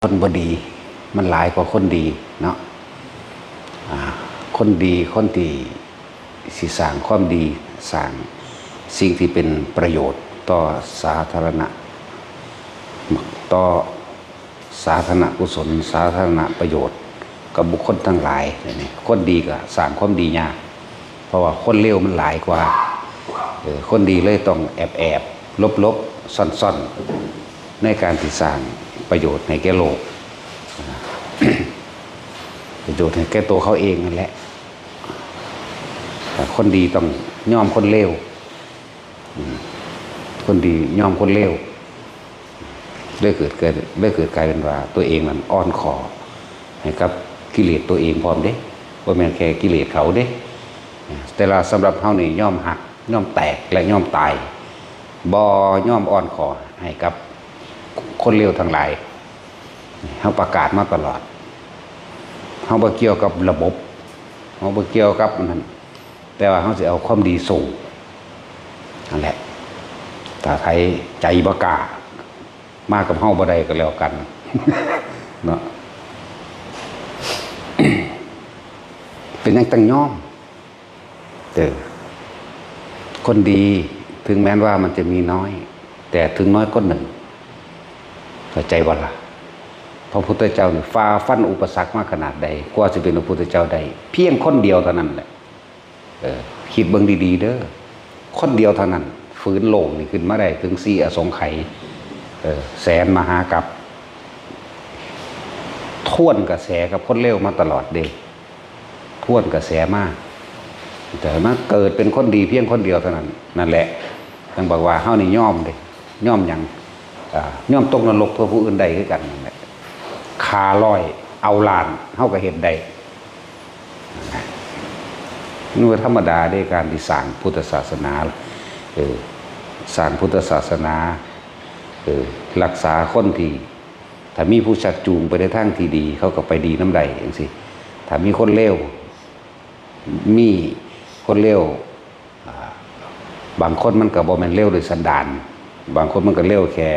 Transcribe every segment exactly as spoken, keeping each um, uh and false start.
คนบ่ดี มันหลายกว่าคนดีเนาะ อ่า คนดี คนที่สิสร้างความดี สร้างสิ่งที่เป็นประโยชน์ต่อสาธารณะ ต่อสาธารณกุศล สาธารณประโยชน์กับบุคคลทั้งหลายนี่ คนดีก็สร้างความดียาก เพราะว่าคนเลวมันหลายกว่า เออ คนดีเลยต้องแอบแอบหลบหลบซ่อนซ่อนๆ ในการที่สร้างประโยชน์ให้แก่โลก ประโยชน์ให้แก่ตัวเขาเองนั่นแหละ คนดีต้องยอมคนเลว อืม คนดียอมคนเลว ได้เกิดเกิดได้เกิดกลายเป็นว่าตัวเองนั้นอ่อนขอให้กับกิเลสตัวเองพร้อมเด้ บ่แม่นแค่กิเลสเขาเด้ แต่ละสำหรับเฮานี่ยอมหัก ยอมแตก และยอมตาย บ่ยอมอ่อนขอให้กับคนเลวทั้งหลาย เฮาประกาศมาตลอด เฮาบ่เกี่ยวกับระบบ เฮาบ่เกี่ยวกับอันนั้น แต่ว่าเฮาสิเอาความดีสู้ นั่นแหละ ถ้าไผใจบ่กล้า มากับเฮาบ่ได้ก็แล้วกัน เนาะ เป็นหยังต้องยอม เออ คนดีถึงแม้ว่ามันจะมีน้อย แต่ถึงน้อยก็หนึ่ง เข้าใจบ่ล่ะ พระพุทธเจ้านี่ฝ่าฟันอุปสรรคมาขนาดใด กว่าสิเป็นพระพุทธเจ้าได้ เพียงคนเดียวเท่านั้นแหละ เออ คิดเบิ่งดีๆเด้อ คนเดียวเท่านั้น ฝืนโลกนี่ขึ้นมาได้ถึงสี่อสงไขย เออ แสนมหากัป ทวนกระแสกับคนเลวมาตลอดเด้ ทวนกระแสมา แต่มาเกิดเป็นคนดีเพียงคนเดียวเท่านั้น นั่นแหละ จั่งบอกว่าเฮานี่ยอมเด้ ยอมหยัง อ่า ยอมตกนรกเพื่อผู้อื่นได้คือกันนั่นแหละ ฆ่าร้อย เอาล้าน เฮาก็เฮ็ดได้ นี่ว่าธรรมดาเด้ การที่สร้างพุทธศาสนา เออ สร้างพุทธศาสนา เออ รักษาคนที่ ถ้ามีผู้ชักจูงไปในทางที่ดี เขาก็ไปดีนำได้จั่งซี้ ถ้ามีคนเลว มีคนเลว อ่า บางคนมันก็บ่แม่นเลวโดยสันดาน บางคนมันก็เลวแค่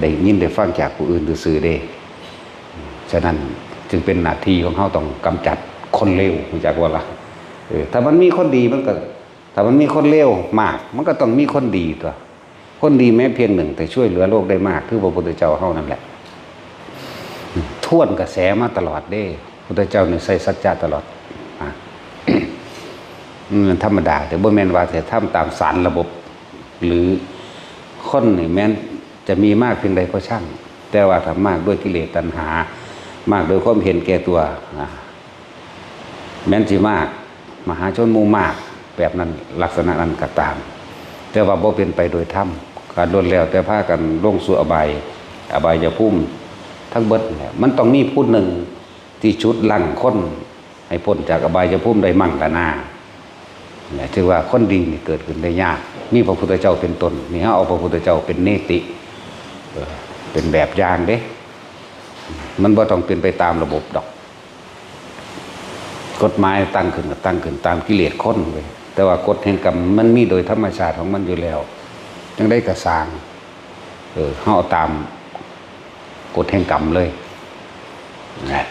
ได้ยินได้ฟังจากผู้อื่นซื่อๆเด้ ฉะนั้นจึงเป็นหน้าที่ของเฮาต้องกำจัดคนเลว รู้จักบ่ล่ะ เออ ถ้ามันมีคนดีมันก็ ถ้ามันมีคนเลวมาก มันก็ต้องมีคนดีตั๊ว คนดีแม้เพียงหนึ่ง แต่ช่วยเหลือโลกได้มาก คือพระพุทธเจ้าเฮานั่นแหละ ทวนกระแสมาตลอดเด้ พุทธเจ้านี่ใส่สัจจะตลอด อ่ะ มันธรรมดา แต่บ่แม่นว่าจะทำตามสารระบบ หรือคนนี่แม้นจะมีมากเพียงใดก็ช่าง แต่ว่าถ้ามากด้วยกิเลสตัณหา มากด้วยความเห็นแก่ตัว อ่ะ แม้นสิมาก มหาชนหมู่มาก แบบนั้น ลักษณะนั้นก็ตาม แต่ว่าบ่เป็นไปโดยธรรม ก็ล้วนแล้วแต่พากันลงสู่อบาย อบายภูมิ ทั้งเบิดนั่นแหละ มันต้องมีผู้หนึ่งที่ฉุดรั้งคนให้พ้นจากอบายภูมิได้มั่งกะนา นี่ถือว่าคนดีนี่เกิดขึ้นได้ยาก มีพระพุทธเจ้าเป็นต้น นี่เฮาเอาพระพุทธเจ้าเป็นเนติ เออ เป็นแบบอย่างเด้ มันบ่ต้องเป็นไปตามระบบดอก กฎหมายตั้งขึ้นก็ตั้งขึ้นตามกิเลสคนเว้ย แต่ว่ากฎแห่งกรรมมันมีโดยธรรมชาติของมันอยู่แล้ว จั่งใดก็ซ่าง เออ เฮาเอาตามกฎแห่งกรรมเลย นะ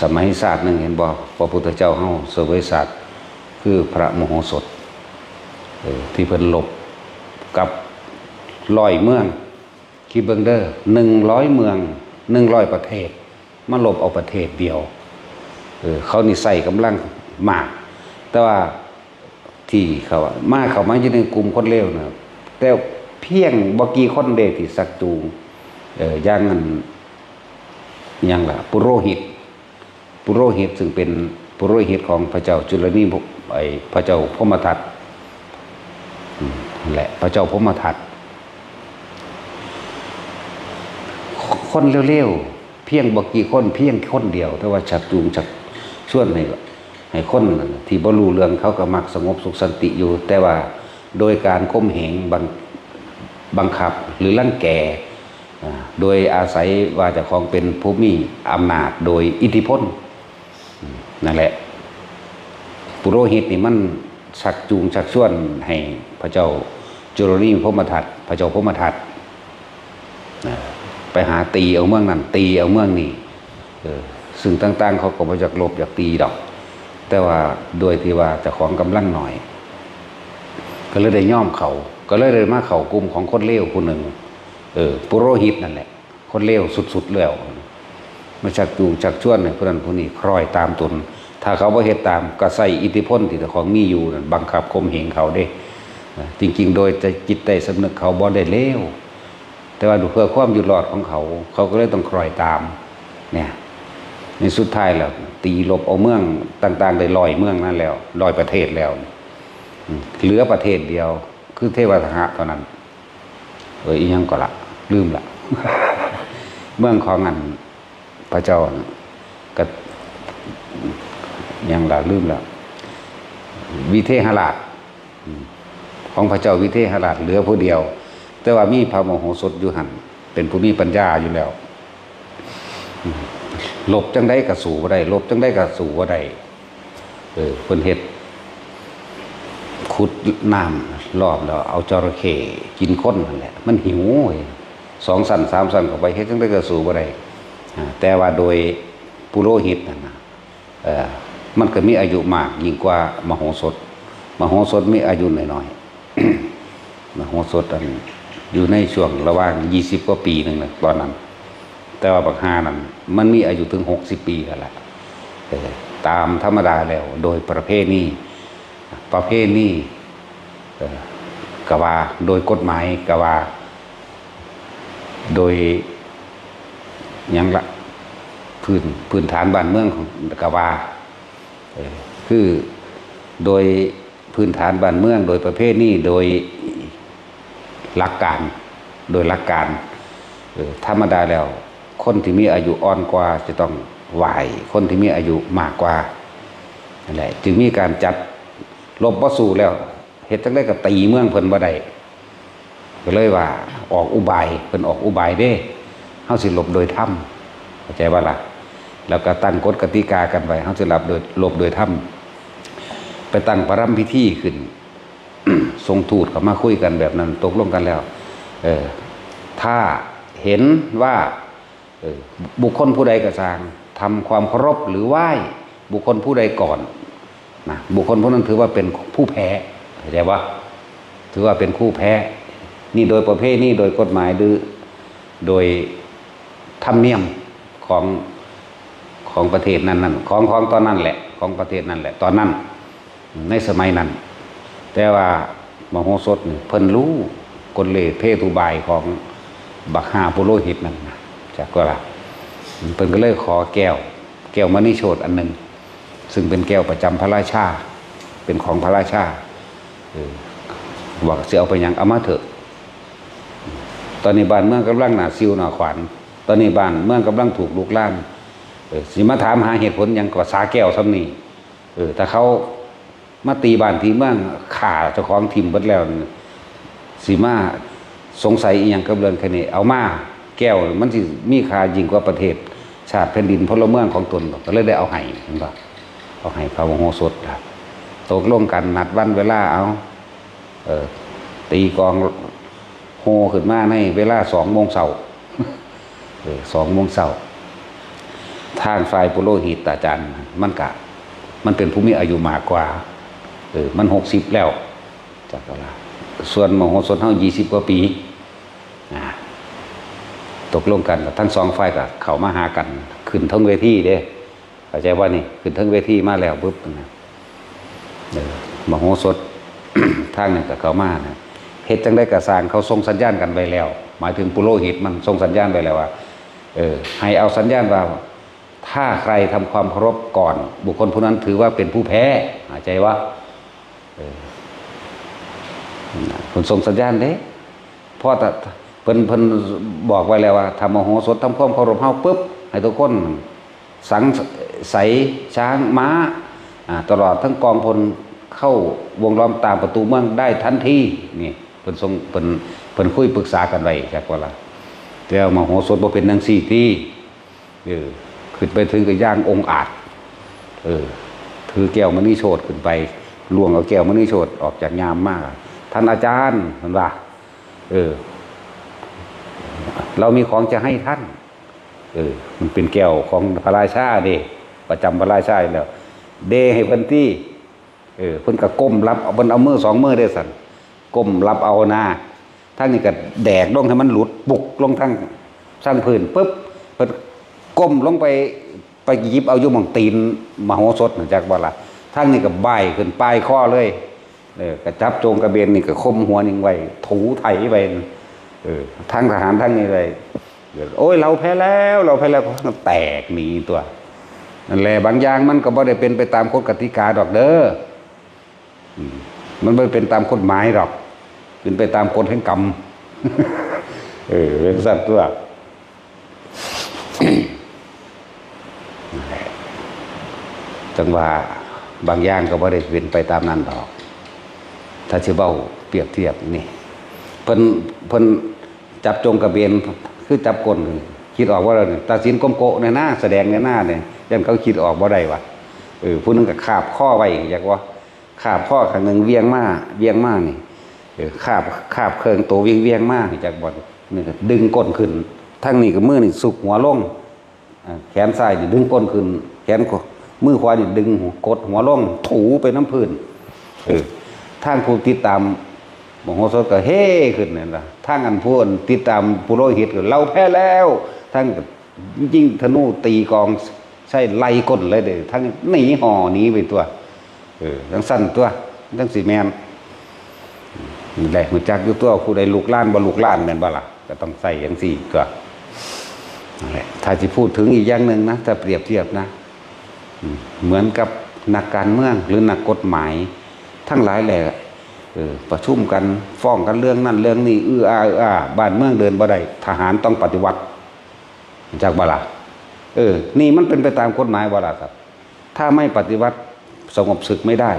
สมัยชาติหนึ่งเห็นบ่ พระพุทธเจ้าเฮาเสวยชาติคือพระมโหสถ เออ ที่เพิ่นลบกับร้อยเมือง คิดเบิ่งเด้อ หนึ่งร้อยเมือง หนึ่งร้อยประเทศ มาลบเอาประเทศเดียว เออ เขานี่ใส่กำลังมาก แต่ว่าที่เขาอะ มา เข้ามาอยู่ในกลุ่มคนเลวนะ แต่เพียงบ่กี่คนเด้ที่ชักจูง เออ อย่างนั้น หยังล่ะ ปุโรหิต ปุโรหิตซึ่งเป็นปุโรหิตของพระเจ้าจุลนี ไอ้พระเจ้าพรหมทัต อืม และพระเจ้าพรหมทัต คนเลวๆ เพียงบ่กี่คน เพียงคนเดียว แต่ว่าชักจูงชักชวนให้ ให้คนที่บ่รู้เรื่องเขาก็มักสงบสุขสันติอยู่ แต่ว่าโดยการข่มเหงบัง บังคับหรือรังแก อ่า โดยอาศัยว่าเจ้าของเป็นผู้มีอำนาจโดยอิทธิพล อืม นั่นแหละ ปุโรหิตนี่มันชักจูงชักชวนให้พระเจ้าจุลนีพรหมทัต พระเจ้าพรหมทัต นะ ไปหาตีเอาเมืองนั้น ตีเอาเมืองนี้ เออ ซึ่งต่างๆ เขาก็บ่อยากลบอยากตีดอก แต่ว่าโดยที่ว่าเจ้าของกำลังหน่อย ก็เลยได้ยอมเขา ก็เลยได้มาเข้ากลุ่มของคนเลวผู้หนึ่ง เออ ปุโรหิตนั่นแหละ คนเลวสุดๆแล้ว มาชักจูงชักชวนให้ผู้นั้นผู้นี้คล้อยตามตน ถ้าเขาบ่เฮ็ดตาม ก็ใช้อิทธิพลที่เจ้าของมีอยู่นั่นบังคับข่มเหงเขาเด้ จริงๆ โดยจิตใต้สำนึกเขาบ่ได้เลว แต่ว่าเพื่อความอยู่รอดของเขา เขาก็เลยต้องคล้อยตาม เนี่ย ในสุดท้ายแล้ว ตีลบเอาเมืองต่างๆ ได้ร้อยเมืองนั่นแล้ว ร้อยประเทศแล้ว อืม เหลือประเทศเดียว คือเทวทหะเท่านั้น เออ อีหยังก็ละ ลืมละ เมืองของอันพระเจ้าน่ะ ก็ หยังละ ลืมละ วิเทหราช อืม ของพระเจ้าวิเทหราชเหลือผู้เดียว แต่ว่ามีพระมโหสถอยู่หั่น เป็นผู้มีปัญญาอยู่แล้ว อืม ลบจั่งใดก็สู้บ่ได้ ลบจั่งใดก็สู้บ่ได้ เออ เพิ่นเฮ็ด ขุดน้ำรอบแล้วเอาจระเข้กินคนนั่นแหละ มันหิวเว้ย สองชั้นสามชั้นเข้าไป เฮ็ดจั่งใดก็สู้บ่ได้ อ่า แต่ว่าโดยปุโรหิตนั่นน่ะ เอ่อ มันก็มีอายุมากยิ่งกว่ามโหสถ มโหสถมีอายุน้อยๆ มโหสถอันอยู่ในช่วงระหว่างยี่สิบกว่าปีหนึ่งนะตอนนั้น แต่ว่าบักห่านั่นมันมีอายุถึงหกสิบปีแล้วล่ะ เออ ตามธรรมดาแล้วโดยประเพณี ประเพณี เออ ก็ว่าโดยกฎหมายก็ว่า โดยหยังละ พื้น พื้นฐานบ้านเมืองของก็ว่า เออ คือโดยพื้นฐานบ้านเมือง โดยประเพณี โดยหลักการ โดยหลักการ เออ ธรรมดาแล้ว คนที่มีอายุอ่อนกว่าจะต้องไหว้คนที่มีอายุมากกว่า นั่นแหละ จึงมีการจัด ลบบ่สู้แล้ว เฮ็ดจั่งใดก็ตีเมืองเพิ่นบ่ได้ ก็เลยว่าออกอุบาย เพิ่นออกอุบายเด้ เฮาสิลบโดยธรรม เข้าใจบ่ล่ะ แล้วก็ตั้งกฎกติกากันไว้ เฮาสิลบโดย ลบโดยธรรม ไปตั้งประรำพิธีขึ้น ส่งทูตเข้ามาคุยกันแบบนั้น ตกลงกันแล้ว เออ ถ้าเห็นว่า เออ บุคคลผู้ใดก็ซ่าง ทำความเคารพหรือไหว้บุคคลผู้ใดก่อน นะ บุคคลผู้นั้นถือว่าเป็นผู้แพ้ เข้าใจปะ ถือว่าเป็นผู้แพ้ นี่โดยประเพณี โดยกฎหมาย หรือโดยธรรมเนียมของ ของประเทศนั้นๆ ของ ของตอนนั้นแหละ ของประเทศนั้นแหละ ตอนนั้น ในสมัยนั้น แต่ว่ามโหสถนี่เพิ่นรู้กลเลเพทุบายของบักห่าปุโรหิตนั่นนะ จักว่าล่ะ เพิ่นก็เลยขอแก้ว แก้วมณีโชติอันหนึ่ง ซึ่งเป็นแก้วประจำพระราชา เป็นของพระราชา เออ บอกสิเอาไปหยัง เอามาเถอะ ตอนนี้บ้านเมืองกำลังหน้าซิวหน้าขวาน ตอนนี้บ้านเมืองกำลังถูกลุกลาม เออ สิมาถามหาเหตุผลหยังก็สาแก้วส่ำนี้ เออ ถ้าเขามาตีบ้านตีเมือง ฆ่าเจ้าของถิ่มเบิดแล้วนี่ สิมาสงสัยอีหยังกับเรื่องแค่นี้ เอามา แก้วมันสิมีค่ายิ่งกว่าประเทศ ชาติแผ่นดินพลเมืองของตน ก็เลยได้เอาให้ เห็นบ่ เอาให้พระมโหสถ ตกลงกันนัดวันเวลา เอา เออ ตีกลองโห่ขึ้นมาในเวลาสองโมงเช้า เออ สองโมงเช้า ทางฝ่ายปุโรหิตอาจารย์ มันกะ มันเป็นผู้มีอายุมากกว่า เออ มันหกสิบแล้ว จักว่าล่ะ ส่วนมโหสถเฮายี่สิบกว่าปี อ่า ตกลงกัน ทั้งสองฝ่ายก็เข้ามาหากัน ขึ้นเทิงเวทีเด้ เข้าใจว่านี่ ขึ้นเทิงเวทีมาแล้วปุ๊บนะ เออ มโหสถ ทางนั้นก็เข้ามานะ เฮ็ดจั่งใดก็ซ่าง เขาส่งสัญญาณกันไว้แล้ว หมายถึงปุโรหิตมันส่งสัญญาณไว้แล้วว่า เออ ให้เอาสัญญาณว่า ถ้าใครทำความเคารพก่อน บุคคลผู้นั้นถือว่าเป็นผู้แพ้ เข้าใจวะ เออ เพิ่นส่งสัญญาณเด้ เพราะถ้าเพิ่น เพิ่นบอกไว้แล้วว่า ถ้ามโหสถทำความเคารพเฮาปุ๊บ ให้ทุกคนสัง ใส ช้าง ม้า อ่า ตลอดทั้งกองพลเข้าวงล้อมตามประตูเมืองได้ทันที นี่ เพิ่นส่ง เพิ่น เพิ่นคุยปรึกษากันไว้ จักว่าล่ะ แต่มโหสถบ่เป็นจั่งซี้ติ เออ ขึ้นไปถึงก็ย่างองอาจ เออ ถือแก้วมณีโชติขึ้นไป ล่วงเอาแก้วมณีโชติออกจากยามมา ท่านอาจารย์ เพิ่นว่า เออ เรามีของจะให้ท่าน เออ มันเป็นแก้วของพระราชาเด้ ประจำพระราชาอยู่แล้ว เด้ให้เพิ่นตี้ เออ เพิ่นก็ก้มรับ เพิ่นเอามือสองมือเด้สั่น ก้มรับเอานะ ทางนี้ก็แดกลงให้มันหลุดปุกลงทาง ทางพื้นปุ๊บ เพิ่นก้มลงไป ไปหยิบเอาอยู่หม่องตีนมโหสถน่ะ จักบ่ล่ะ ทางนี้ก็บ่ายขึ้นปลายคอเลย เออ ก็จับโจงกระเบนนี่ก็ข่มหัวนิ่งไว้ ถูไถไป เออ ทางทหารทางนี้เลย โอ้ย เราแพ้แล้ว เราแพ้แล้ว ก็แตกหนีตัว นั่นแหละ บางอย่างมันก็บ่ได้เป็นไปตามกฎกติกาดอกเด้อ อืม มันบ่เป็นตามกฎหมายดอก เป็นไปตามกฎแห่งกรรม เออ เป็นสัตว์ตัว จังว่าบางอย่างก็บ่ได้เป็นไปตามนั้นดอก ถ้าสิเว้าเปรียบเทียบนี่ เพิ่น เพิ่นจับโจงกระเบน คือจับก้น คิดออกบ่ล่ะนี่ ตัดสินก้มโกะเนี่ยนะ แสดงเนี่ยนะเนี่ย ย่านเขาคิดออกบ่ได้วะ เออ ผู้หนึ่งก็คาบคอไว้ อยากว่า คาบคอข้างหนึ่งเวียงมา เวียงมานี่ เออ คาบ คาบเครื่องโตเวียงเวียงมา จักบ่ นี่ก็ดึงก้นขึ้น ทั้งนี้ก็มือนี่สุกหัวลง อ่า แขนซ้ายนี่ดึงก้นขึ้น แขนขวา มือขวานี่ดึงหัว กดหัวลง ถูไปน้ำพื้น เออ ทางผู้ติดตามมโหสถก็เฮ้ขึ้นนั่นล่ะ ทางอันผู้ติดตามปุโรหิตก็ เราแพ้แล้ว ทางก็ยิงธนูตีกอง ใส่ไล่ก้นเลยเด้ ทางหนีห่อหนีไปตัว เออ จังซั่นตัว จังสิแม่น นี่แหละ รู้จักอยู่ตัว ผู้ใดลูกหลานบ่ลูกหลานแม่นบ่ล่ะ ก็ต้องใส่จังซี่ตัว นั่นแหละ ถ้าสิพูดถึงอีกอย่างหนึ่งนะ ถ้าเปรียบเทียบนะ อืม เหมือนกับนักการเมืองหรือนักกฎหมาย ทั้งหลายแหละ เออ ประชุมกัน ฟ้องกันเรื่องนั่นเรื่องนี้ อื้ออา อื้ออา บ้านเมืองเดินบ่ได้ ทหารต้องปฏิวัติ จักบ่ล่ะ เออ นี่มันเป็นไปตามกฎหมายบ่ล่ะครับ ถ้าไม่ปฏิวัติ สงบศึกไม่ได้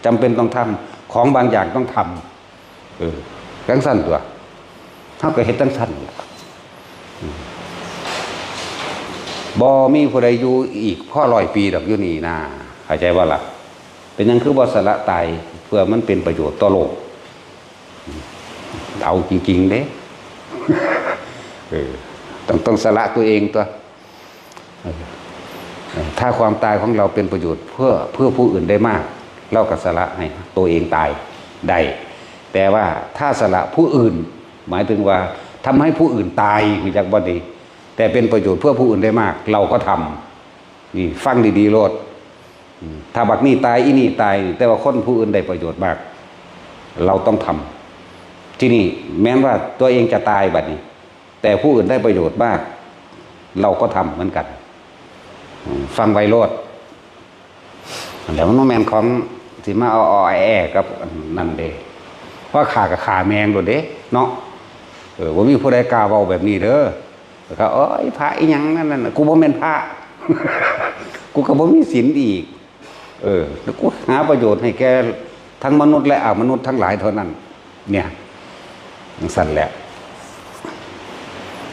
จำเป็นต้องทำ ของบางอย่างต้องทำ เออ จังซั่นตัว เฮาก็เฮ็ดจังซั่นล่ะ อืม บ่มีผู้ใดอยู่อีกพอร้อยปีดอกอยู่นี่นา เข้าใจบ่ล่ะ เป็นหยังคือบ่สละตาย เพื่อมันเป็นประโยชน์ต่อโลก เอาจริงๆเด้ เออ ต้อง ต้องสละตัวเองตัว เออ ถ้าความตายของเราเป็นประโยชน์เพื่อ เพื่อผู้อื่นได้มาก เราก็สละให้ตัวเองตายได้ แต่ว่าถ้าสละผู้อื่น หมายถึงว่าทำให้ผู้อื่นตาย รู้จักบ่นี่ แต่เป็นประโยชน์เพื่อผู้อื่นได้มาก เราก็ทำ นี่ฟังดีๆโลด อืม ถ้าบักนี่ตาย อีนี่ตาย แต่ว่าคนผู้อื่นได้ประโยชน์มาก เราต้องทำ ที่นี่แม้นว่าตัวเองจะตายบัดนี้ แต่ผู้อื่นได้ประโยชน์มาก เราก็ทำเหมือนกัน อืม ฟังไว้โลด แล้วมันบ่แม่นของสิมาเอาๆแอ้ๆกับอันนั้นเด้ ว่าฆ่าก็ฆ่าแม่งโลดเด้ เนาะ เออ บ่มีผู้ใดกล้าเว้าแบบนี้เด้อ แล้วก็ โอ๊ย พระอีหยังนั่นน่ะ กูบ่แม่นพระ กูก็บ่มีศีลอีก เออ แล้วกูหาประโยชน์ให้แก่ทั้งมนุษย์และอมนุษย์ทั้งหลายเท่านั้น เนี่ย จังซั่นแหละ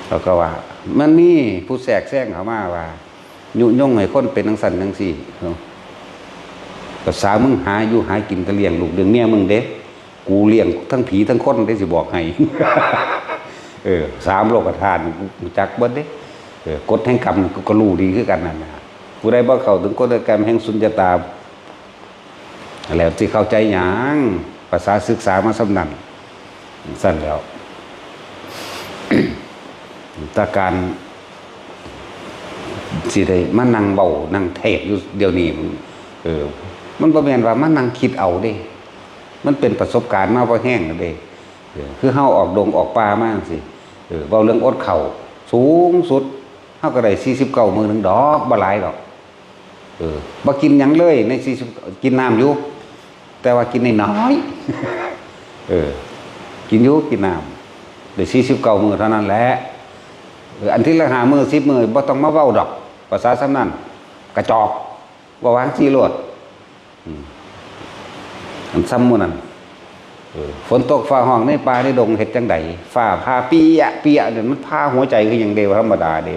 เขาก็ว่า มันมีผู้แทรกแซงเข้ามาว่า ยุยงให้คนเป็นจังซั่นจังซี่ เนาะ ภาษามึงหาอยู่หากินก็เลี้ยงลูกเลี้ยงเมียมึงเด้ กูเลี้ยงทั้งผีทั้งคนเด้ สิบอกให้ เออ สามโลกธาตุ กูจักเบิดเด้ เออ กฎแห่งกรรม กูก็รู้ดีคือกันนั่นน่ะ ผู้ใดบ่เข้าถึงกฎแห่งกรรมแห่งสุญญตา แล้วสิเข้าใจหยัง ภาษาศึกษามาส่ำนั้น ซั่นแล้ว แต่การสิได้มานั่งเว้านั่งเทศน์อยู่เดี๋ยวนี้ เออ มันบ่แม่นว่ามานั่งคิดเอาเด้ มันเป็นประสบการณ์มาพอแฮงแล้วเด้ เออ คือเฮาออกดงออกป่ามาจั่งซี้ เออ เว้าเรื่องอดข้าว สูงสุด เฮาก็ได้สี่สิบเก้ามื้อหนึ่งดอก บ่หลายดอก เออ บ่กินหยังเลยในสี่สิบ กินน้ำอยู่ แต่ว่ากินน้อยๆ เออ กินอยู่กินน้ำ ได้สี่สิบเก้ามื้อเท่านั้นแหละ เออ อันที่ละห้ามื้อ สิบมื้อ บ่ต้องมาเว้าดอก ภาษาส่ำนั้น กระจอก เว้าหว่างซี้โลด อืม อันส่ำหมู่นั้น เออ ฝนตกฟ้าฮ้องในป่าในดงเฮ็ดจั่งใด ฟ้าผ่าเปี้ยะเปี้ยะเนี่ย มันผ่าหัวใจคือหยังเด้ บ่ธรรมดาเด้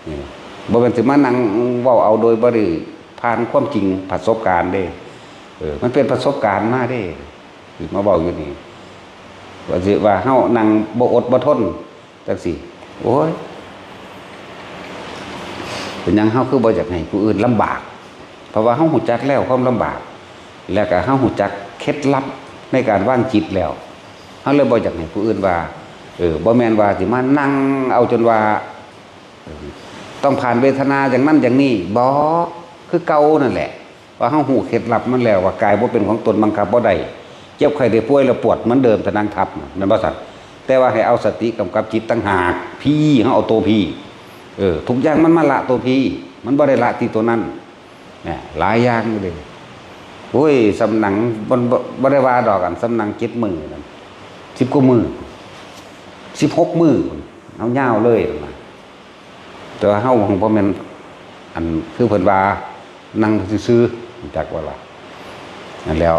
เออ บ่แม่นสิมานั่งเว้าเอาโดยบ่ได้ผ่านความจริงประสบการณ์เด้ เออ มันเป็นประสบการณ์มาเด้ สิมาเว้าอยู่นี่ ว่าสิว่าเฮานั่งบ่อดบ่ทนจั่งซี้ โอ้ย เป็นหยังเฮาคือบ่อยากให้ผู้อื่นลำบาก เพราะว่าเฮาฮู้จักแล้วความลำบาก แล้วก็เฮาฮู้จักเคล็ดลับในการวางจิตแล้ว เฮาเลยบ่อยากให้ผู้อื่นว่า เออ บ่แม่นว่าสิมานั่งเอาจนว่า เออ ต้องผ่านเวทนาอย่างนั้นอย่างนี้ บ่ คือเก่านั่นแหละ ว่าเฮาฮู้เคล็ดลับมันแล้ว ว่ากายบ่เป็นของตนบังคับบ่ได้ เจ็บไข้ได้ป่วยแล้วปวดเหมือนเดิม ถ้านั่งทับน่ะ แม่นบ่ซั่น? แต่ว่าให้เอาสติกำกับจิตต่างหาก พี้ เฮาเอาตัวพี้ เออ ทุกอย่างมันมาละตัวพี้ มันบ่ได้ละที่ตัวนั้น เนี่ย หลายอย่างอยู่เด้ โอ้ย ส่ำนั่ง บ่ บ่ บ่ได้ว่าดอก อันส่ำนั่งเจ็ดมื้อนั่น สิบกว่ามื้อ สิบหกมื้อ เอายาวเลยนะ แต่ว่าเฮาบ่แม่น อัน คือเพิ่นว่า นั่งซื่อๆ จักว่าล่ะ นั่นแหล้ว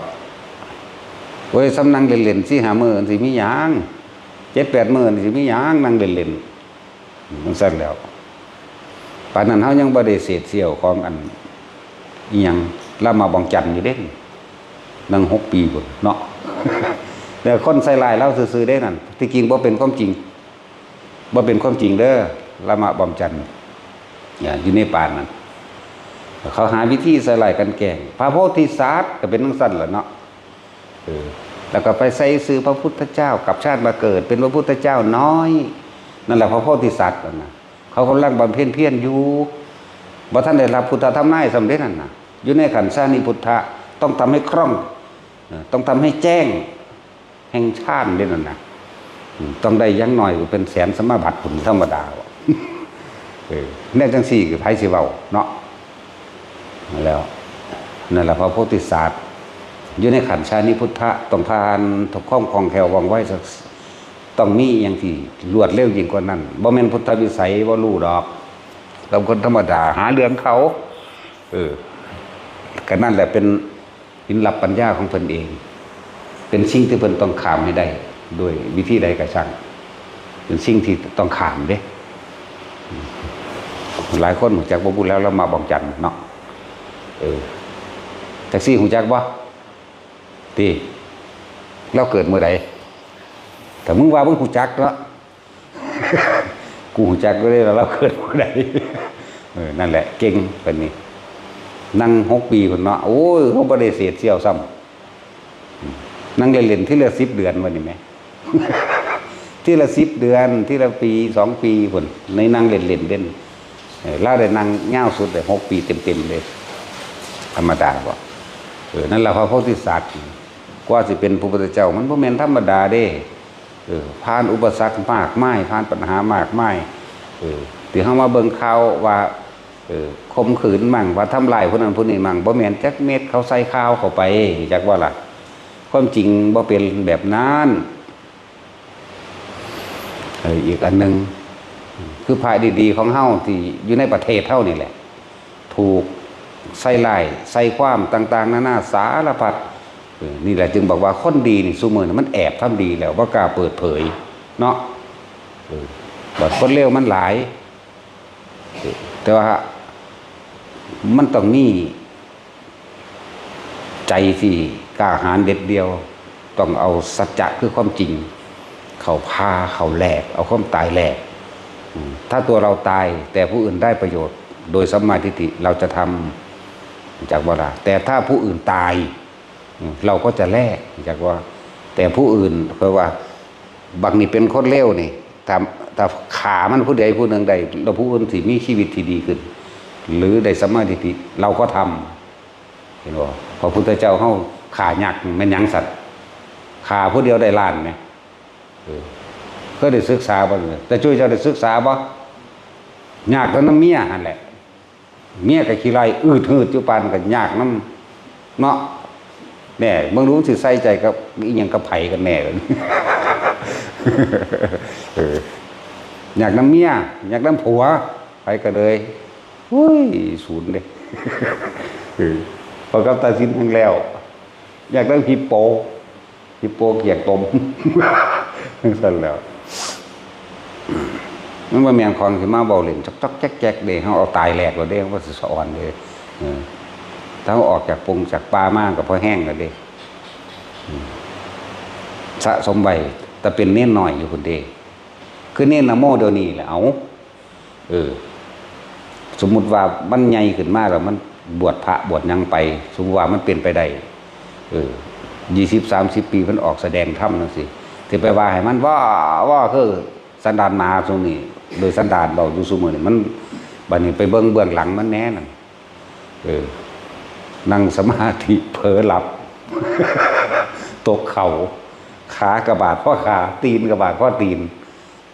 โอ้ย ส่ำนั่งเล่นๆ สี่ห้ามื้อ สิมีหยัง เจ็ดแปดมื้อ สิมีหยัง นั่งเล่นๆ จั่งซั่นแหล้ว ปานนั้นเฮายังบ่ได้เศษเสี้ยวของอัน อิหยัง ละมาบองจันอยู่เด้ นั่งหกปีพุ้นเนาะ แต่คนใส่ร้ายลาวซื่อๆ เด้นั่น ที่จริงบ่เป็นความจริง บ่เป็นความจริงเด้อ ละมาบองจัน เนี่ย อยู่ในป่านนั้น เขาหาวิธีใส่ร้ายกลั่นแกล้ง พระโพธิสัตว์ก็เป็นจั่งซั่นล่ะเนาะ เออ แล้วก็ไปใส่ชื่อพระพุทธเจ้า กลับชาติมาเกิดเป็นพระพุทธเจ้าน้อย นั่นแหละพระโพธิสัตว์นั่นนะ เขากำลังบำเพ็ญเพียรอยู่ บ่ทันได้รับพุทธธรรมนายสำเร็จนั่นนะ อยู่ในขันธ์ชานิพุทธะ ต้องทำให้คล่อง เออ ต้องทำให้แจ้ง แห่งฌานเด้นั่นนะ อืม ต้องได้อย่างน้อยเป็นแสนสมาบัติพุ้น ธรรมดาบ่ เออ แนวจั่งซี้คือไผสิเว้าเนาะ แล้ว นั่นแหละพระโพธิสัตว์ อยู่ในขันธ์ชานิพุทธะ ต้องผ่านความคล่องแคล่วว่องไว ต้องมีอย่างที่รวดเร็วยิ่งกว่านั้น บ่แม่นพุทธวิสัยบ่ฮู้ดอก กับคนธรรมดาหาเรื่องเขา เออ ก็นั่นแหละเป็น หินลับปัญญาของเพิ่นเอง เป็นสิ่งที่เพิ่นต้องข้ามให้ได้ ด้วยวิธีใดก็ช่าง เป็นสิ่งที่ต้องข้ามเด้ หลายคนรู้จักบ่บุญแล้ว ละมาบองจันเนาะ เออ จักซี่รู้จักบ่ ติ ลาวเกิดมื้อใด แต่มึงว่ามึงรู้จักเนาะ กูรู้จักอยู่เด้ ลาวเกิดมื้อใด เออ นั่นแหละ เก่งปานนี้ นั่งหกปีพุ้นเนาะ โอ้ย เขาบ่ได้เศษเสี้ยวซ้ำ นั่งเล่นๆ ทีละสิบเดือนว่านี่แหม ทีละสิบเดือน ทีละปี สองปีพุ้น ในนั่งเล่นๆ เด่น เออ ลาวได้นั่งยาวสุดได้หกปีเต็มๆ เลย ธรรมดาบ่ เออ นั่นล่ะพระโพธิสัตว์ กว่าสิเป็นพระพุทธเจ้า มันบ่แม่นธรรมดาเด้ เออ ผ่านอุปสรรคมากมาย ผ่านปัญหามากมาย เออ ที่เฮามาเบิ่งข่าวว่า เออ ข่มขืนมั่ง ว่าทำร้ายผู้นั้นผู้นี้มั่ง บ่แม่นจักเม็ด เขาใส่ข่าวเข้าไป จักว่าล่ะ ความจริงบ่เป็นแบบนั้น เออ อีกอันหนึ่ง คือพระดีๆ ของเฮาที่อยู่ในประเทศเฮานี่แหละ ถูกใส่ร้าย ใส่ความต่างๆ นานาสารพัด เออ นี่แหละจึงบอกว่าคนดีนี่ซุมื้อนี้มันแอบทำดีแล้ว บ่กล้าเปิดเผย เนาะ เออ บัดคนเลวมันหลาย เออ แต่ว่ามันต้องมี ใจที่กล้าหาญเด็ดเดี่ยว ต้องเอาสัจจะคือความจริง เข้าพา เข้าแลก เอาความตายแลก อืม ถ้าตัวเราตาย แต่ผู้อื่นได้ประโยชน์ โดยสัมมาทิฏฐิ เราจะทำ จักว่าล่ะ แต่ถ้าผู้อื่นตาย อืม เราก็จะแลก จักว่า แต่ผู้อื่น เพราะว่า บักนี่เป็นคนเลวนี่ ถ้า ถ้าฆ่ามันผู้ใดผู้หนึ่งได้ แล้วผู้อื่นสิมีชีวิตที่ดีขึ้น หรือได้สัมมาทิฏฐิ เราก็ทำ เห็นบ่ พระพุทธเจ้าเฮาฆ่ายักษ์แม่นหยังซั่น ฆ่าผู้เดียวได้ล้านแหม เออ เคยได้ศึกษาบ่ แต่จุ้ยเจ้าได้ศึกษาบ่ ยากแต่นำเมียหั่นแหละ เมียก็ขี้ไล่อืดหืดอยู่ปานก็ยากนำเนาะ แหน่ เบิ่งดูมันสิใส่ใจกับอีหยังกับไผกันแหน่ เออ ยากนำเมีย ยากนำผัว ไผก็เลย อุ้ย ศูนย์เด้ เออ พอกับตาสินแห่งแล้ว อยากได้ฮิปโป ฮิปโปเกียกตม จั่งซั่นแหล้ว มันบ่แม่นของสิมาเว้าเล่นจอกๆ แจ๊กๆ เด้ เฮาเอาตายแหลกแล้วเด้ ว่าสิสะออนเด้ เออ ถ้าเฮาออกจากปงจากป่ามาก็พอแฮงแล้วเด้ อืม สะสมไว้ แต่เป็นเณรน้อยอยู่พุ้นเด้ คือเนรนะโมเดี๋ยวนี้แหละ เอา เออ สมมุติว่ามันใหญ่ขึ้นมาแล้ว มันบวชพระบวชหยังไป สมมุติว่ามันเป็นไปได้ เออ ยี่สิบ สามสิบ ปีมันออกแสดงธรรมจั่งซี้ สิไปว่าให้มัน ว้า ว้า คือสันดานหมาซุมนี้ โดยสันดานเว้าอยู่ซุมื้อนี้ มัน บัดนี้ไปเบิ่งเบื้องหลังมันแหน่นั่น เออ นั่งสมาธิเผลอหลับ ตกเข่า ขากะบาดพ้อขา ตีนกะบาดพ้อตีน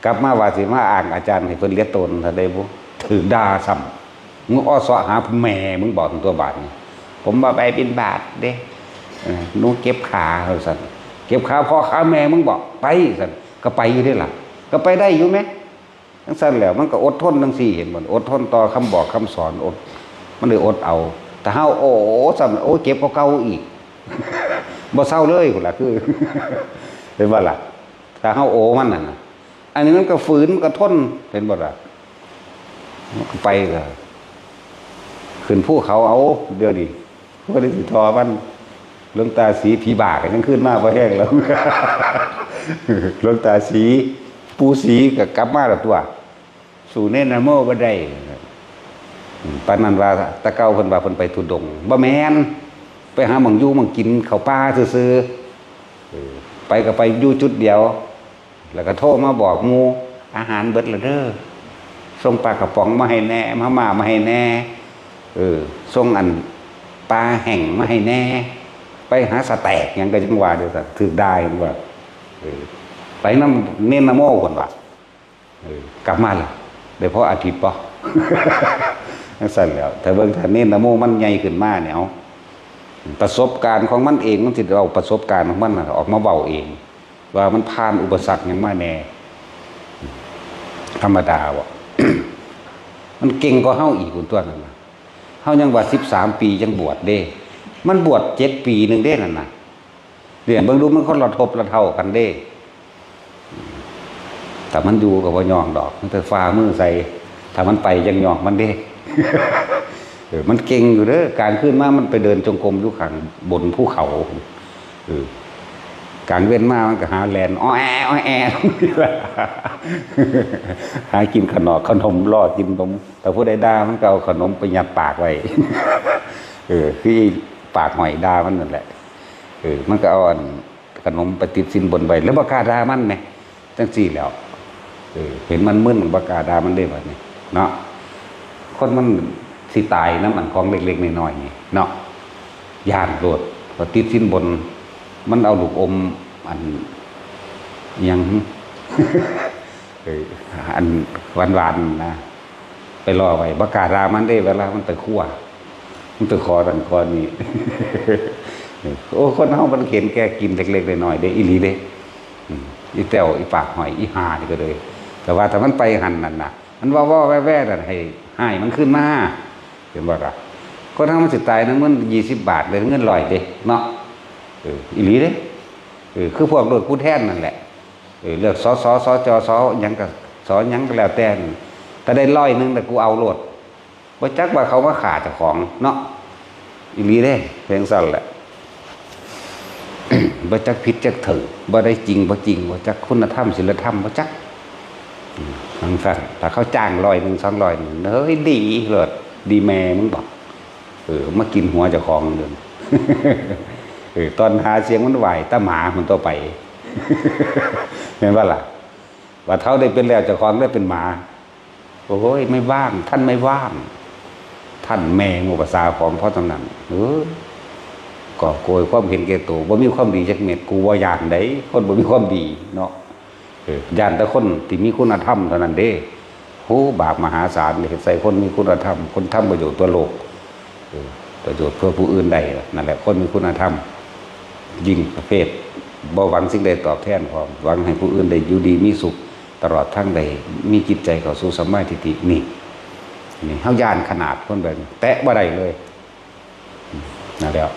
กลับมาว่าสิมาอ้างอาจารย์ให้เพิ่นเลียตน ถ้าได้บ่ ถืกด่าซ้ำ มึงอ้อเซาะหาแม่มึงบอกตัวบาดนี่ ผมบ่ไปบิณฑบาตเด้ เออ หนูเจ็บขา ว่าซั่น เจ็บขาพ่อขาแม่มึงบอก ไป ซั่น ก็ไปอยู่เด้ล่ะ ก็ไปได้อยู่แหม จั่งซั่นแหล้ว มันก็อดทนจั่งซี้ เห็นบ่ อดทนต่อคำบอกคำสอน อด มันเลยอดเอา แต่เฮา โอ้ ซ้ำ โอ้ เจ็บกว่าเก่าอีก บ่เซาเลยพุ้นล่ะ คือ เห็นบ่ล่ะ ถ้าเฮาโอ้มันนั่นน่ะ อันนี้มันก็ฝืน มันก็ทน เห็นบ่ล่ะ มันก็ไปก็ ขึ้นภูเขาเอา เดี๋ยวนี้ บ่ได้สิทอมัน หลวงตาศรีผีบ้าก็ยังขึ้นมาบ่แฮงแล้ว หลวงตาศรี ปู่ศรีก็กลับมาแล้วตั๊ว สู้เนรนะโมบ่ได้ ปานนั้นว่า แต่เก่าเพิ่นว่าเพิ่นไปธุดงค์ บ่แม่น ไปหาหม่องอยู่หม่องกิน เข้าป่าซื่อๆ เออ ไปก็ไปอยู่จุดเดียว แล้วก็โทรมาบอกหมู่ อาหารเบิดแล้วเด้อ ส่งปลากระป๋องมาให้แหน่ มาม่ามาให้แหน่ เออ ส่งอันปลาแห้งมาให้แหน่ ไปหาสะแต็กหยังก็ยังว่าเด้อ ถืกด่าว่า เออ ไปนำเนรนะโมพุ้นว่า เออ กลับมาล่ะ ได้พออาทิตย์บ่ จั่งซั่นแหล้ว ถ้าเบิ่ง ถ้าเนรนะโมมันใหญ่ขึ้นมาเนี่ย เอา ประสบการณ์ของมันเอง มันสิเอาประสบการณ์ของมันน่ะออกมาเว้าเอง ว่ามันผ่านอุปสรรคหยังมาแหน่ ธรรมดาบ่ มันเก่งกว่าเฮาอีกพุ้นตั๊วนั่นน่ะ เฮายังว่าสิบสามปียังบวชเด้ มันบวชเจ็ดปีหนึ่งเด้นั่นน่ะ เนี่ย เบิ่งดู มันคนละทบละเท่ากันเด้ ถ้ามันอยู่ก็บ่ย่องดอก มันแต่ฝ่ามือใส่ ถ้ามันไปจั่งย่องมันเด้ เออ มันเก่งอยู่เด้อ กลางคืนมามันไปเดินจงกรมอยู่ข้างบนภูเขา เออ กลางเว็นมามันก็หาแล่น อ้อแอ อ้อแอ หากินขนอกขนม ล่อกินนม ถ้าผู้ใดด่ามันก็เอาขนมไปยัดปากไว้ เออ คือปากหอยด่ามันนั่นแหละ เออ มันก็เอาอันขนมไปติดสินบนไว้ แล้วบ่กล้าด่ามันแหม จั่งซี้แหล้ว เออ เห็นมันมึนก็บ่กล้าด่ามันเด้บัดนี้ เนาะ คนมันสิตายนำอันของเล็กๆน้อยๆนี่เนาะ ย้านโลด พอติดสินบน มันเอาลูกอมอัน อิหยัง เออ อันหวานๆนะ ไปล่อไว้ บ่กล้าด่ามันเด้ เวลามันไปครัว มันไปขอนั่นขอนี่ โอ้ คนเฮามันเห็นแก่กินเล็กๆน้อยๆเด้ อีหลีเด้ อืม อีแต้ว อีปากหอย อีห่านี่ก็เลย แต่ว่าถ้ามันไปหั่นนั่นน่ะ มันเว้าๆแว่ๆนั่น ให้ ให้มันคืนมา เห็นบ่ล่ะ คนเฮามันสิตายนำเงินยี่สิบบาท หรือเงินร้อยเด้ เนาะ เออ อีหลีเด้ เออ คือพวกโลดผู้แทนนั่นแหละ เออ เลือก สส สจ ส หยังก็ ส หยังก็แล้วแต่ ถ้าได้ร้อยหนึ่ง แต่กูเอาโลด บ่จักว่าเขามาฆ่าเจ้าของเนาะ อีหลีเด้ เป็นจั่งซั่นแหละ บ่จักผิดจักถูก บ่ได้จริงบ่จริง บ่จักคุณธรรมศีลธรรม บ่จัก อืม จั่งซั่น ถ้าเขาจ้างร้อยหนึ่ง สองร้อยหนึ่ง เฮ้ย ดีโลด ดีแม่มึงบอก เออ มากินหัวเจ้าของเด้อ เออ ตอนหาเสียงมันไหว้แต่หมามันต่อไป แม่นบ่ล่ะ ว่าเฒ่าได้เป็นแล้ว เจ้าของได้เป็นหมา โอ้ย ไม่ว่าง ท่านไม่ว่าง ท่านแม่งภาษาของพ่อตำหนัก เออ กอบโกยความเห็นแก่ตัว บ่มีความดีจักเม็ด กูบ่ย้านได๋ คนบ่มีความดีเนาะ เออ ย้านแต่คนที่มีคุณธรรมเท่านั้นเด้ โห บาปมหาศาล เฮ็ดใส่คนมีคุณธรรม คนทำประโยชน์เพื่อโลก เออ ประโยชน์เพื่อผู้อื่นได้ นั่นแหละ คนมีคุณธรรม ยิ่งประเภท บ่หวังสิ่งใดตอบแทนพร้อม หวังให้ผู้อื่นได้อยู่ดีมีสุข ตลอดทั้งได้มีจิตใจเข้าสู่สัมมาทิฏฐิ นี่ นี่ เฮาย้านขนาดคนแบบนี้ แตะบ่ได้เลย นั่นแหล้ว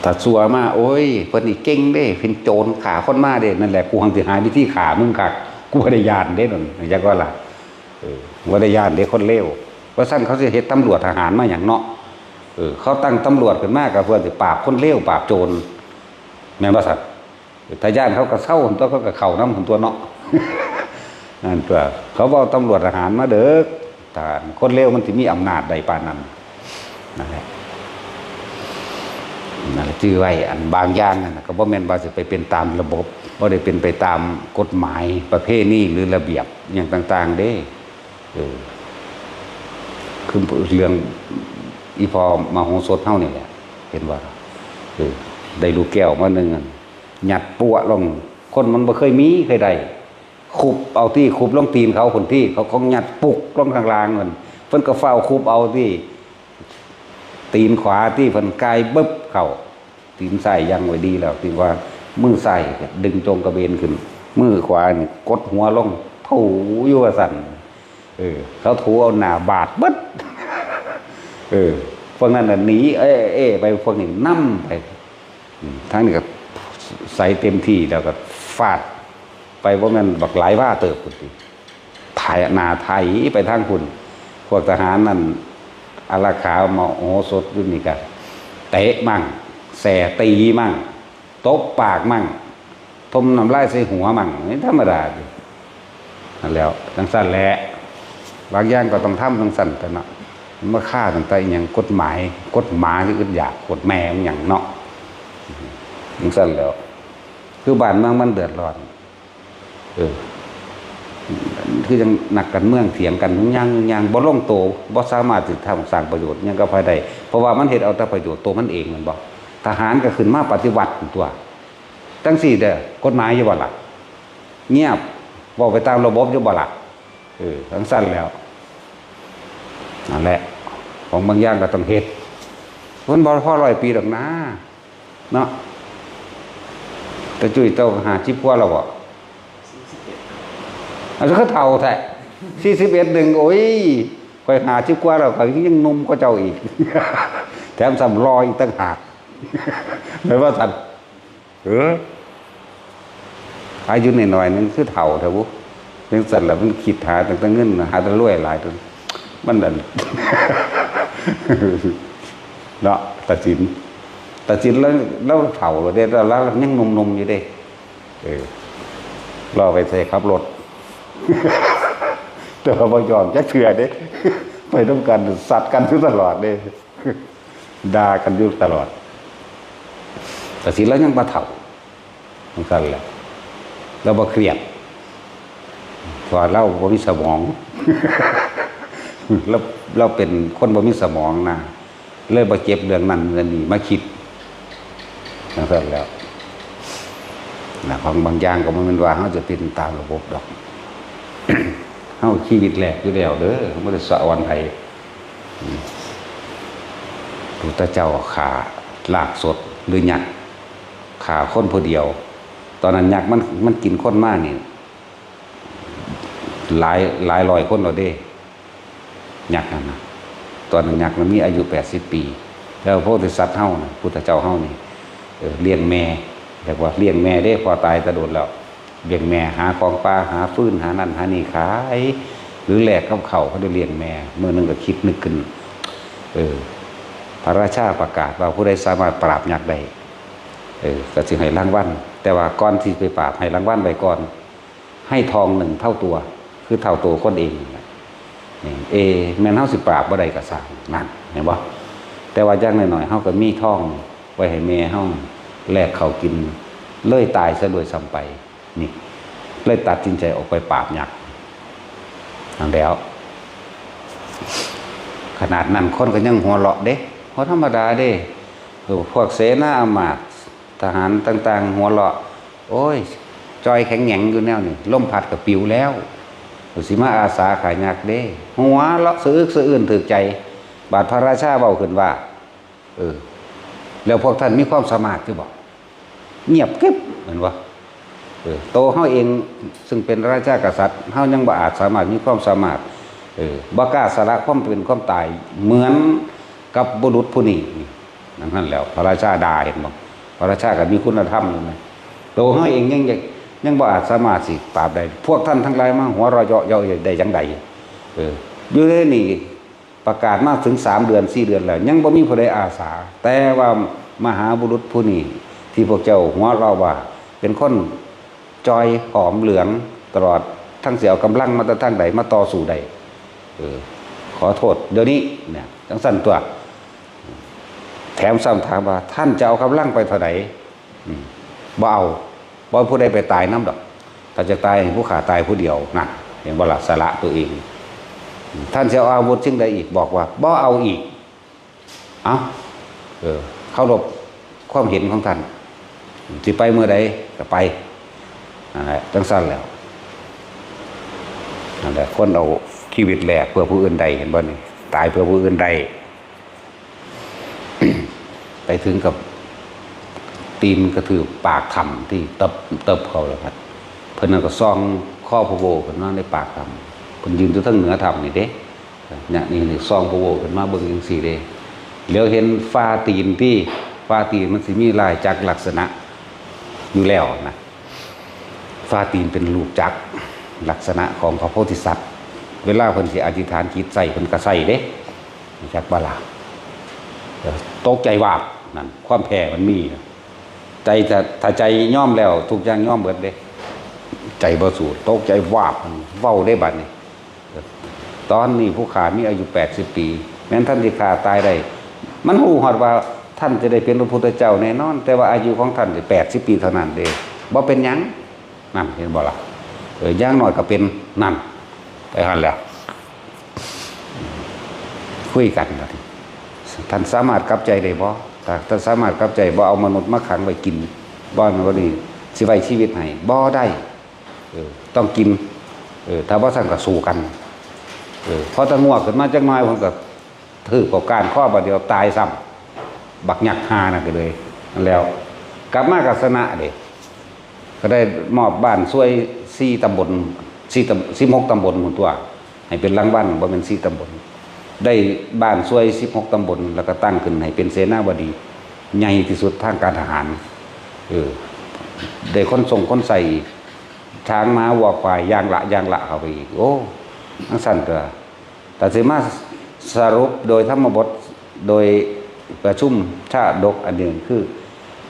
ถ้าซั่วมา โอ้ย เพิ่นนี่เก่งเด้ เป็นโจรฆ่าคนมาเด้ นั่นแหละ กูหังสิหาวิธีฆ่ามึงคัก กูบ่ได้ย้านเด้นั่น จักว่าล่ะ เออ บ่ได้ย้านเด้คนเลว ว่าซั่นเขาสิเฮ็ดตำรวจทหารมาหยังเนาะ เออ เขาตั้งตำรวจขึ้นมาก็เพื่อสิปราบคนเลว ปราบโจร แม่นบ่ซั่น ถ้าย้านเขาก็เซาตั๊ว เขาก็เข้านำตั๊วเนาะ นั่นตัว เขาบอกตำรวจทหารมาเด้อ ทหารคนเลวมันสิมีอำนาจใดปานนั้น นั่นแหละ นั่นแหละ จื่อไว้ อันบางอย่างนั่นน่ะ ก็บ่แม่นว่าสิไปเป็นตามระบบ บ่ได้เป็นไปตามกฎหมาย ประเพณี หรือระเบียบ อย่างต่างๆ เด้ เออ คือเรื่องอีพ่อมโหสถเฮานี่แหละ เห็นว่า เออ ได้ลูกแก้วมาหนึ่งอัน ยัดปั๊วลง คนมันบ่เคยมี เคยได้ คุบเอาตี้ คุบลงตีนเขา คนตี้ เขา เขายัดปุกลงข้างล่าง เพิ่น เพิ่นก็ฟ้าวคุบเอาตี้ ตีนขวาตี้ เพิ่นกายบึบเข้า ตีนซ้ายยังไว้ดีแล้ว ตีนขวา มือซ้ายก็ดึงจงกระเบนขึ้น มือขวานี่กดหัวลง ถูอยู่ว่าซั่น เออ เขาถูเอาหน้าบาดเบิด เออ พวกนั้นน่ะหนี เอ้ เอ้ ไป พวกนี้นำไป อืม ทางนี้ก็ใส่เต็มที่แล้วก็ฟาดไป บ่แม่นบักหลายวาเติบพุ้นติ ไถ หน้าไถไปทางพุ้น พวกทหารนั่น อารักขามโหสถอยู่นี่ก็เตะมั่ง แส่ตีมั่ง ตบปากมั่ง ถมน้ำลายใส่หัวมั่ง นี่ธรรมดาอยู่ นั่นแหล้ว จั่งซั้นแหละ บางอย่างก็ต้องทำจั่งซั้นตั๊วเนาะ มันมาฆ่าตั้งแต่อิหยัง กฎหมาย กฎหมาคืออึดอยาก กฎแม่มันหยังเนาะ จั่งซั้นแหล้ว คือบ้านเมืองมันเดือดร้อน เออ คือจั่งนักการเมืองเถียงกัน ยัง ยังบ่ลงโต บ่สามารถสิทำสร้างประโยชน์หยังกับไผได้ เพราะว่ามันเฮ็ดเอาแต่ประโยชน์โตมันเอง แม่นบ่ ทหารก็ขึ้นมาปฏิวัติตั๊ว จั่งซี้เด้อ กฎหมายอยู่บ่ล่ะ เงียบ เว้าไปตามระบบอยู่บ่ล่ะ เออ จั่งซั้นแหล้ว นั่นแหละ ของบางอย่างก็ต้องเฮ็ด มันบ่พอร้อยปีดอกนะ เนาะ ตาจุ้ยเจ้าห้าสิบกว่าแล้วบ่ อันนี้ก็เฒ่าแท้ สี่สิบเอ็ดหนึ่ง โอ้ย ข้อยห้าสิบกว่าแล้ว ข้อยยังหนุ่มกว่าเจ้าอีก แถมซ้ำหล่ออีกต่างหาก แม่นว่าซั่น เออ อายุน้อยๆนึงคือเฒ่าแท้บุ จั่งซั้นล่ะ มันคิดหาตั้งแต่เงิน หาแต่รวยหลายตัว มันนั่น เนาะ ตาสิน ตาสินแล้ว แล้วเฒ่าแล้วเด้ แล้ว แล้วยังหนุ่มๆอยู่เด้ เออ รอไปใส่ขับรถ แต่ว่าบ่ยอมจักเทื่อเด้ ไปนำกัน ซัดกันอยู่ตลอดเด้ ด่ากันอยู่ตลอด ตาสินแล้วยังบ่เฒ่า จั่งซั้นแหละ แล้วบ่เครียด เพราะว่าลาวบ่มีสมอง ลาว ลาวเป็นคนบ่มีสมองนะ เลยบ่เก็บเรื่องนั้นเรื่องนี้มาคิด จั่งซั้นแหล้ว นะ ของบางอย่างก็บ่แม่นว่าเฮาจะเป็นตามระบบดอก เฮาชีวิตแรกอยู่แล้วเด้อ บ่ได้สะออนไผ อืม พุทธเจ้าฆ่าลากสดหรือยักษ์ ฆ่าคนผู้เดียว ตอนนั้นยักษ์มัน มันกินคนมานี่ หลาย หลายร้อยคนแล้วเด้ ยักษ์นั่นน่ะ ตอนนั้นยักษ์มันมีอายุแปดสิบปี แล้วพระโพธิสัตว์เฮาน่ะ พุทธเจ้าเฮานี่ เออ เลี้ยงแม่ เรียกว่าเลี้ยงแม่เด้ พ่อตายแต่โดนแล้ว เลี้ยงแม่ หาของป่า หาฟืน หานั่นหานี่ขาย หรือแลกกับข้าว เขาได้เลี้ยงแม่ มื้อหนึ่งก็คิดนึกขึ้น เออ พระราชาประกาศว่าผู้ใดสามารถปราบยักษ์ได้ เออ ก็สิให้รางวัล แต่ว่าก่อนที่ไปปราบ ให้รางวัลไว้ก่อน ให้ทองหนึ่งเท่าตัว คือเท่าตัวคนเองนั่นแหละ นี่ เอ แม่นเฮาสิปราบบ่ได้ก็ซ่าง นั่น เห็นบ่ แต่ว่าอย่างน้อยๆ เฮาก็มีทองไว้ให้แม่เฮาแลกข้าวกิน เลยตายซะด้วยซ้ำไป นี่ เลยตัดสินใจออกไปปราบยักษ์ นั่นแหล้ว ขนาดนั้นคนก็ยังหัวเราะเด้ บ่ธรรมดาเด้ เออ พวกเสนาอำมาตย์ ทหารต่างๆ หัวเราะ โอ้ย จ่อยแข็งแหงอยู่แนวนี้ ลมพัดก็ปิวแล้ว สิมาอาสาฆ่ายักษ์เด้ หัวเราะสะอึกสะอื้นถืกใจ บาดพระราชาเว้าขึ้นว่า เออ แล้วพวกท่านมีความสามารถอยู่บ่ เงียบกริบ แม่นบ่ เออ โตเฮาเองซึ่งเป็นราชากษัตริย์ เฮายังบ่อาจสามารถมีความสามารถ เออ บ่กล้าสละความเป็นความตายเหมือนกับบุรุษผู้นี้ นั่นแหล้ว พระราชาด่า เห็นบ่ พระราชาก็มีคุณธรรมอยู่นะ โตเฮาเองยัง ยัง ยังบ่อาจสามารถสิปราบได้ พวกท่านทั้งหลายมาหัวเราะเยาะเย้ยได้จั่งใด เออ อยู่ในนี่ ประกาศมาถึงสามเดือนสี่เดือนแล้ว ยังบ่มีผู้ใดอาสา แต่ว่ามหาบุรุษผู้นี้ที่พวกเจ้าหัวเราะว่าเป็นคนจ่อยผอมเหลืองตลอด ทั้งสิเอากำลังมาแต่ทางใดมาต่อสู้ได้ เออ ขอโทษเดี๋ยวนี้เนี่ย จังซั่นตัว แถมซ้ำถามว่า ท่านจะเอากำลังไปเท่าใด อืม บ่เอา บ่ผู้ใดไปตายนำดอก ถ้าจะตายให้ผู้ข้าตายผู้เดียว นั่น เห็นบ่ล่ะ สละตัวเอง ท่านจะเอาอาวุธสิ่งใดอีก บอกว่า บ่เอาอีก เอ้า เออ เคารพความเห็นของท่าน สิไปเมื่อใดก็ไป นั่นแหละ จังซั่นแหล้ว นั่นแหละ คนเอาชีวิตแลกเพื่อผู้อื่นได้ เห็นบ่นี่ ตายเพื่อผู้อื่นได้ ไปถึงกับตีนกระทืบปากถ้ำที่เติบ เติบเขาแล้วครับ เพิ่นนั่นก็ส่องคอพระโวขึ้นมาในปากถ้ำ เพิ่นยืนอยู่ทางเหนือถ้ำนี่เด้ เนี่ย นี่ นี่ ส่องพระโวขึ้นมาเบิ่งจังซี่เด้ แล้วเห็นฝ่าตีนที่ ฝ่าตีนมันสิมีลายจักรลักษณะอยู่แล้วนะ ฝ่าตีนเป็นรูปจักร ลักษณะของพระโพธิสัตว์ เวลาเพิ่นสิอธิษฐานจิตใส่ เพิ่นก็ใส่เด้ จักบ่ล่ะ ตกใจวาบ นั่น ความแพ้มันมี ใจถ้า ถ้าใจยอมแล้ว ทุกอย่างยอมเบิดเด้ ใจบ่สู้ ตกใจวาบ เว้าได้บัดนี้ ตอนนี้ผู้ข้ามีอายุแปดสิบปี แม่นท่านสิฆ่าตายได้ มันฮู้ฮอดว่าท่านจะได้เป็นพระพุทธเจ้าแน่นอน แต่ว่าอายุของท่านแปดสิบปีเท่านั้นเด้ บ่เป็นหยัง นั่น เห็นบ่ล่ะ เออ อย่างน้อยก็เป็น นั่น ไปหั่นแหล้ว คุยกันบัดนี้ ท่านสามารถกลับใจได้บ่ ถ้าท่านสามารถกลับใจ บ่เอามนุษย์มาขังไว้กิน บ่ บ่นี่ สิไว้ชีวิตให้ บ่ได้ เออ ต้องกิน เออ ถ้าบ่ซั่นก็สู้กัน เออ พอตะงวกขึ้นมาจักหน่อย เพิ่นก็ถืกเอาก้านคอบาดเดียวตายซ้ำ บักยักษ์ห่านั่นก็เลย นั่นแล้ว กลับมาก็ชนะเด้ ก็ได้มอบบ้านช่วยสี่ตำบล สี่ตำ สิบหกตำบลหมู่ตัว ให้เป็นรางวัล บ่แม่นสี่ตำบล ได้บ้านช่วยสิบหกตำบล แล้วก็ตั้งขึ้นให้เป็นเสนาบดี ใหญ่ที่สุดทางการทหาร เออ ได้ขนส่งขนใส่อีก ช้างม้าวัวควายอย่างละอย่างละเข้าไปอีก โอ้ จังซั่นก็ แต่สิมาสรุปโดยธรรมบท โดยประชุมชาดกอันหนึ่งคือ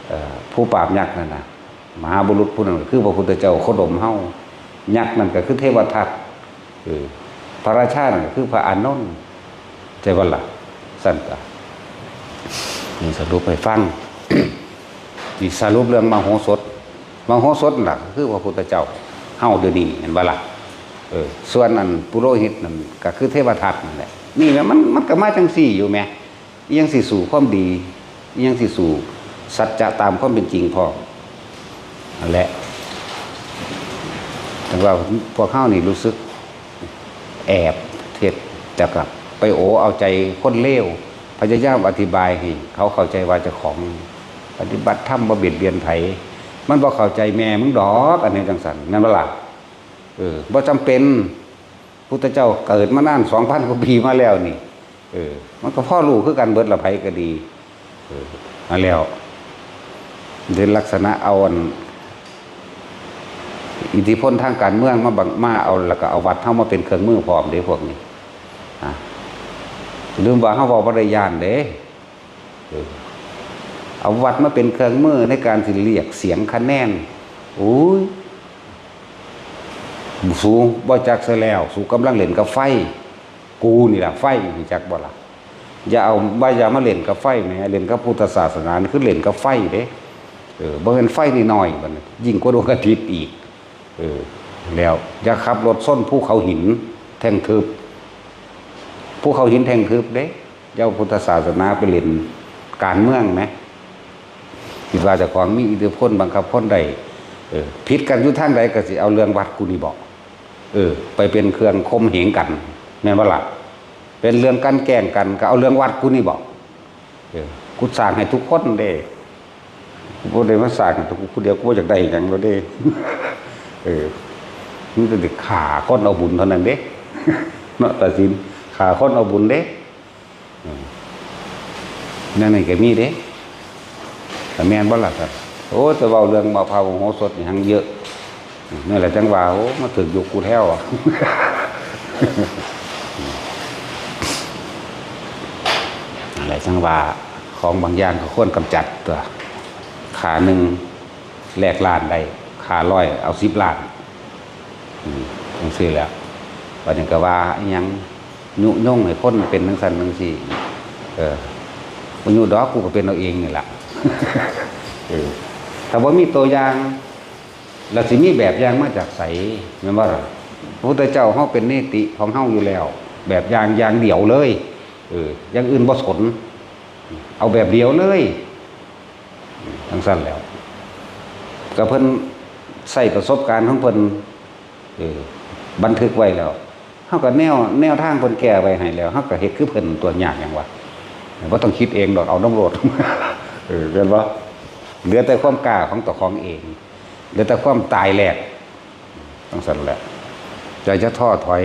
เอ่อ ผู้ปราบยักษ์นั่นนะ มหาบุรุษผู้นั้นก็คือพระพุทธเจ้าโคดมเฮา ยักษ์นั่นก็คือเทวทัต เออ พระราชานั่นก็คือพระอานนท์ ใช่บ่ล่ะ ซั่นก็ นี่สรุปให้ฟัง นี่สรุปเรื่องมโหสถ มโหสถนั่นล่ะก็คือพระพุทธเจ้าเฮาเดี๋ยวนี้ เห็นบ่ล่ะ เออ ส่วนอันปุโรหิตนั่นก็คือเทวทัตนั่นแหละ นี่แหละมัน มันก็มาจังซี่อยู่แหม อิหยังสิสู้ความดี อิหยังสิสู้สัจจะตามความเป็นจริงพร้อม นั่นแหละ แต่ว่าพวกเฮานี่รู้สึกแอบเฮ็ด แต่ก็ไปโอเอาใจคนเลว พยายามอธิบายให้เขาเข้าใจว่าเจ้าของปฏิบัติธรรมบ่เบียดเบียนไผ มันบ่เข้าใจแม่มึงดอก อันนี้จังซั่น แม่นบ่ล่ะ เออ บ่จำเป็น พุทธเจ้าเกิดมานานสองพันกว่าปีมาแล้วนี่ เออ มันก็พอรู้คือกันเบิดละ ไผก็ดี เออ มาแล้ว เด่นลักษณะเอาอัน อิทธิพลทางการเมืองมาบัง มาเอา แล้วก็เอาวัดเฮามาเป็นเครื่องมือพร้อมเด้พวกนี้ อ่ะ ลืมว่าเฮาเว้าบ่ได้ย้านเด้ เออ เอาวัดมาเป็นเครื่องมือในการสิเรียกเสียงคะแนน โอ้ย สูบ่จักซะแล้ว สูกำลังเล่นกับไฟ กูนี่ล่ะไฟ รู้จักบ่ล่ะ อย่าเอา ว่าอย่ามาเล่นกับไฟแหม เล่นกับพุทธศาสนานี่คือเล่นกับไฟเด้ เออ บ่แม่นไฟน้อยๆ บัดนี้ ยิ่งกว่าดวงอาทิตย์อีก เออ แล้ว อย่าขับรถชนภูเขาหินแท่งทึบ ภูเขาหินแท่งทึบเด้ อย่าเอาพุทธศาสนาไปเล่นการเมืองแหม คิดว่าเจ้าของมีอิทธิพลบังคับคนได้ เออ ผิดกันอยู่ทางใดก็สิเอาเรื่องวัดกูนี่บ่ เออ ไปเป็นเครื่องข่มเหงกัน แม่นบ่ล่ะ เป็นเรื่องกลั่นแกล้งกัน ก็เอาเรื่องวัดกูนี่บ่ เออ กูสร้างให้ทุกคนเด้ กูบ่ได้มาสร้างให้กูผู้เดียว กูบ่อยากได้หยังดอกเด้ เออ มันก็ได้ฆ่าคนเอาบุญเท่านั้นเด้ เนาะ ตัดสินฆ่าคนเอาบุญเด้ อืม แนวนี้ก็มีเด้ แต่แม่นบ่ล่ะครับ โอ้ แต่เว้าเรื่องมะพร้าวโหสถนี่หังเยอะ นี่แหละจังว่า โอ้ มาถึงยุคกูแล้วอะ นั่นแหละจังว่า ของบางอย่างก็ควรกำจัดตัว ค่าหนึ่งแลกล้านได้ ค่าร้อยเอาสิบล้าน อืม จั่งซี้แหละ บัดนี้ก็ว่าอิหยังยุยงให้คนเป็นจั่งซั้นจั่งซี้ เออ บ่ยุดอก กูก็เป็นเอาเองนี่ล่ะ เออ ถ้าบ่มีตัวอย่าง แล้วสิมีแบบอย่างมาจากไส แม่นบ่ล่ะ พระพุทธเจ้าเฮาเป็นเนติของเฮาอยู่แล้ว แบบอย่างอย่างเดียวเลย เออ อย่างอื่นบ่สน เอาแบบเดียวเลย จั่งซั้นแหล้ว ก็เพิ่นใช้ประสบการณ์ของเพิ่น เออ บันทึกไว้แล้ว เฮาก็แนว แนวทางเพิ่นแก้ไว้ให้แล้ว เฮาก็เฮ็ดคือเพิ่นตัวยากหยังวะ บ่ต้องคิดเองดอก เอานำโลด เออ แม่นบ่ เหลือแต่ความกล้าของเจ้าของเอง เหลือแต่ความตายแหลก จั่งซั้นแหละ อย่าท้อถอย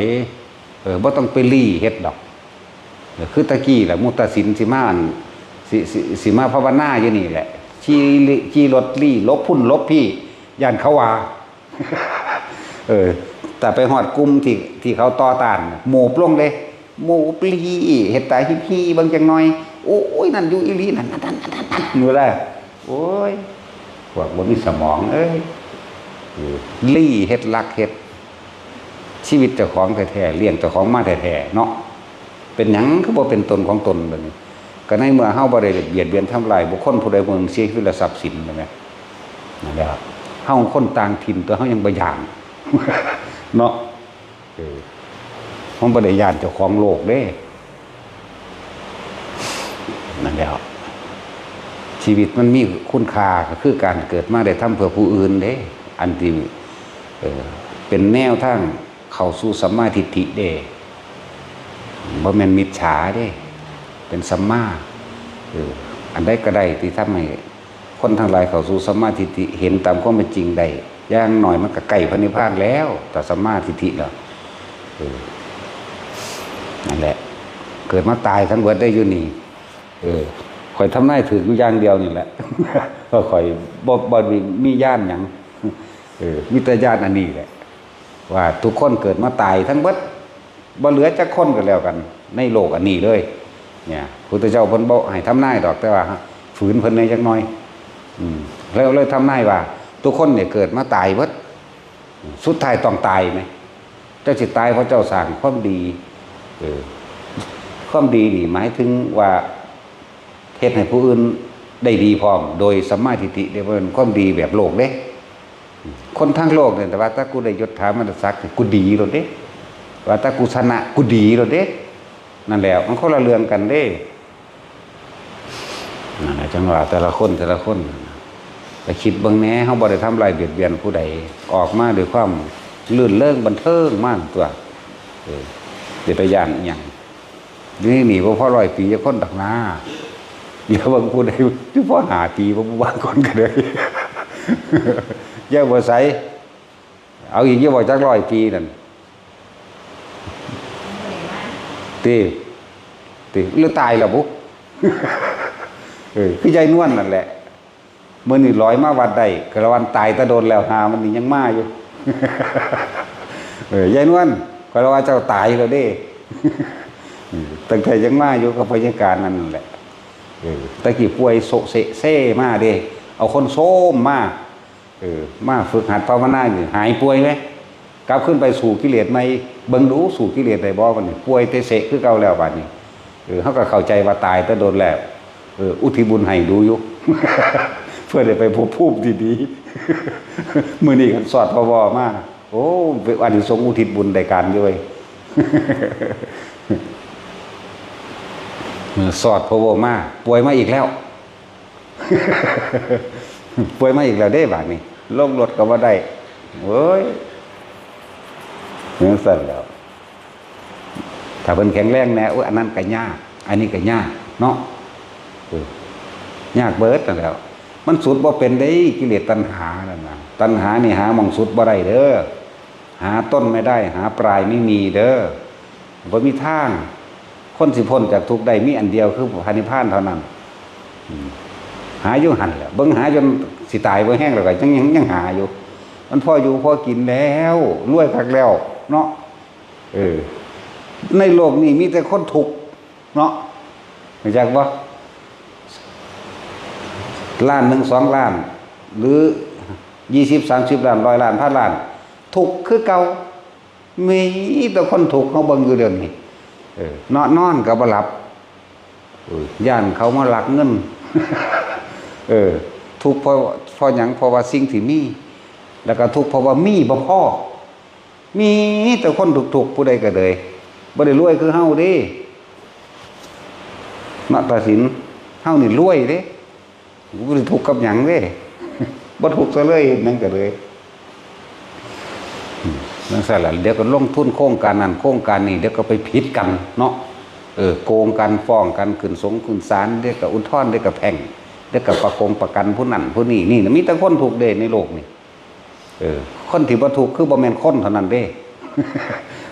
เออ บ่ต้องไปลี้เฮ็ดดอก เออ คือตะกี้แหละ มุตตสินสิมาอัน สิ สิ สิมาภาวนาอยู่นี่แหละ ขี่ลิ ขี่รถลี้หลบพุ้นหลบพี้ ย้านเขาว่า เออ แต่ไปฮอดกลุ่มที่ ที่เขาต่อต้าน โมบลงเด้ โมบลี้ เฮ็ดตาฮิบฮี่เบิ่งจักหน่อย โอ้ย นั่นอยู่อีหลี นั่น นั่น นั่น นั่น นั่น อยู่แล้ว โอ้ย พวกบ่มีสมองเอ้ย เออ ลี้เฮ็ดลักเฮ็ด ชีวิตเจ้าของแท้ๆ เลี้ยงเจ้าของมาแท้ๆ เนาะ เป็นหยังคือบ่เป็นตนของตนบัดนี้ ก็ในเมื่อเฮาบ่ได้เบียดเบียนทำลายบุคคลผู้ใดผู้หนึ่งเสียชีวิตและทรัพย์สิน แม่นบ่ นั่นแหละ เฮาคนต่างถิ่นตัวเฮายังบ่ย้าน เนาะ เออ เฮาบ่ได้ย้านเจ้าของโลกเด้ นั่นแหละ ชีวิตมันมีคุณค่าก็คือการเกิดมาได้ทำเพื่อผู้อื่นเด้ อันที่ เออ เป็นแนวทางเข้าสู่สัมมาทิฏฐิเด้ บ่แม่นมิจฉาเด้ เป็นสัมมา เออ อันใดก็ได้ที่ทำให้คนทั้งหลายเข้าสู่สัมมาทิฏฐิ เห็นตามความเป็นจริงได้ อย่างน้อยมันก็ใกล้พระนิพพานแล้ว ถ้าสัมมาทิฏฐิแล้ว เออ นั่นแหละ เกิดมาตายทั้งเบิดได้อยู่นี่ เออ ข้อยทำนายถืกอยู่อย่างเดียวนี่แหละ เพราะข้อยบ่ บ่มี มีญาณหยัง เออ มีแต่ญาณอันนี้แหละ ว่าทุกคนเกิดมาตายทั้งเบิด บ่เหลือจักคนก็แล้วกัน ในโลกอันนี้เลย เนี่ย พุทธเจ้าเพิ่นบ่ให้ทำนายดอก แต่ว่าฝืนเพิ่นแหน่จักหน่อย อืม แล้วเลยทำนายว่า ทุกคนเนี่ยเกิดมาตายเบิด สุดท้ายต้องตายไหม เจ้าสิตายเพราะเจ้าสร้างความดี เออ ความดีนี่หมายถึงว่า เฮ็ดให้ผู้อื่นได้ดีพร้อม โดยสัมมาทิฏฐิเด้ บ่แม่นความดีแบบโลกเด้ คนทางโลกเนี่ย แต่ว่าถ้ากูได้ยศถาบรรดาศักดิ์ กูดีโลดเด้ ว่าถ้ากูชนะ กูดีโลดเด้ นั่นแหละ มันคนละเรื่องกันเด้ นั่นแหละ จั่งว่าแต่ละคน แต่ละคน ไปคิดเบิ่งแหน่ เฮาบ่ได้ทำร้ายเบียดเบียนผู้ใด ออกมาด้วยความรื่นเริงบันเทิงมาตั๊ว เออ สิไปย้านอิหยัง นี่ นี่บ่พอร้อยปีจักคนดอกนา เดี๋ยวเบิ่งผู้ใด อยู่พอห้าปี บ่ บ่บางคนก็ได้ อย่าบ่ใส เอาอีก อย่าบ่จักร้อยปีนั่น ติ ติ หรือตายแล้วบุ เออ คือยายนวลนั่นแหละ มื้อนี้ลอยมาวัดได้ กะละวันตายแต่โดนแล้ว หามันนี่ยังมาอยู่ เออ ยายนวล ข้อยละว่าเจ้าตายแล้วเด้ เออ ตั้งแต่ยังมาอยู่กับพยาการนั่นแหละ เออ ตะกี้ป่วยโซะเซะเซมาเด้ เอาคนโซมมา เออ มาฝึกหัดภาวนานี่ หายป่วยไหม กลับขึ้นไปสู้กิเลสใหม่ เบิ่งดูสู้กิเลสได้บ่บัดนี้ ป่วยเตะเสะคือเก่าแล้วบัดนี้ เออ เฮาก็เข้าใจว่าตายแต่โดนแล้ว เออ อุทิศบุญให้ดูอยู่ เพื่อได้ไปภพภูมิที่ดี มื้อนี้คันสอดพบมา โอ้ เป็นอานิสงส์อุทิศบุญได้การอยู่เว้ย เออ สอดพบมา ป่วยมาอีกแล้ว ป่วยมาอีกแล้วเด้บาดนี้ ลงรถก็บ่ได้ โอ้ย จั่งซั้นแหล้ว ถ้าเพิ่นแข็งแรงแหน่ โอ้ย อันนั้นก็ยาก อันนี้ก็ยากเนาะ เออ ยากเบิดนั่นแหล้ว มันสุดบ่เป็นเด้ กิเลสตัณหานั่นน่ะ ตัณหานี่หาหม่องสุดบ่ได้เด้อ หาต้นไม่ได้ หาปลายไม่มีเด้อ บ่มีทาง คนสิพ้นจากทุกข์ได้มีอันเดียวคือพระนิพพานเท่านั้น อืม หาอยู่หั่นแหละ เบิ่งหาจนสิตายบ่แฮงแล้วก็ยัง ยัง ยังหาอยู่ มันพออยู่พอกินแล้ว รวยคักแล้วเนาะ เออ ในโลกนี้มีแต่คนทุกข์เนาะ รู้จักบ่ ล้านหนึ่ง สองล้าน หรือ ยี่สิบ สามสิบล้าน ร้อยล้าน พันล้าน ทุกข์คือเก่า มีแต่คนทุกข์ เฮาเบิ่งอยู่เดี๋ยวนี้ เออ นอน นอนก็บ่หลับ เออ ย้านเขามาลักเงิน เออ ทุกข์เพราะ เพราะหยัง เพราะว่าสิ่งที่มี แล้วก็ทุกข์เพราะว่ามีบ่พอ มีแต่คนทุกข์ๆ ผู้ใดก็เลย บ่ได้รวยคือเฮาเด้ เนาะ ตาสิน เฮานี่รวยเด้ บ่ได้ทุกข์กับหยังเด้ บ่ทุกข์ซะเลย เฮ็ดหยังก็เลย อืม จั่งซั้นล่ะ เดี๋ยวก็ลงทุนโครงการนั้นโครงการนี้ เดี๋ยวก็ไปผิดกันเนาะ เออ โกงกัน ฟ้องกัน ขึ้นสงขึ้นศาล เดี๋ยวก็อุทธรณ์ เดี๋ยวก็แพ่ง เดี๋ยวก็ประกงประกันผู้นั้นผู้นี้ นี่นะ มีแต่คนทุกข์เด้ในโลกนี่ เออ คนที่บ่ทุกข์คือบ่แม่นคนเท่านั้นเด้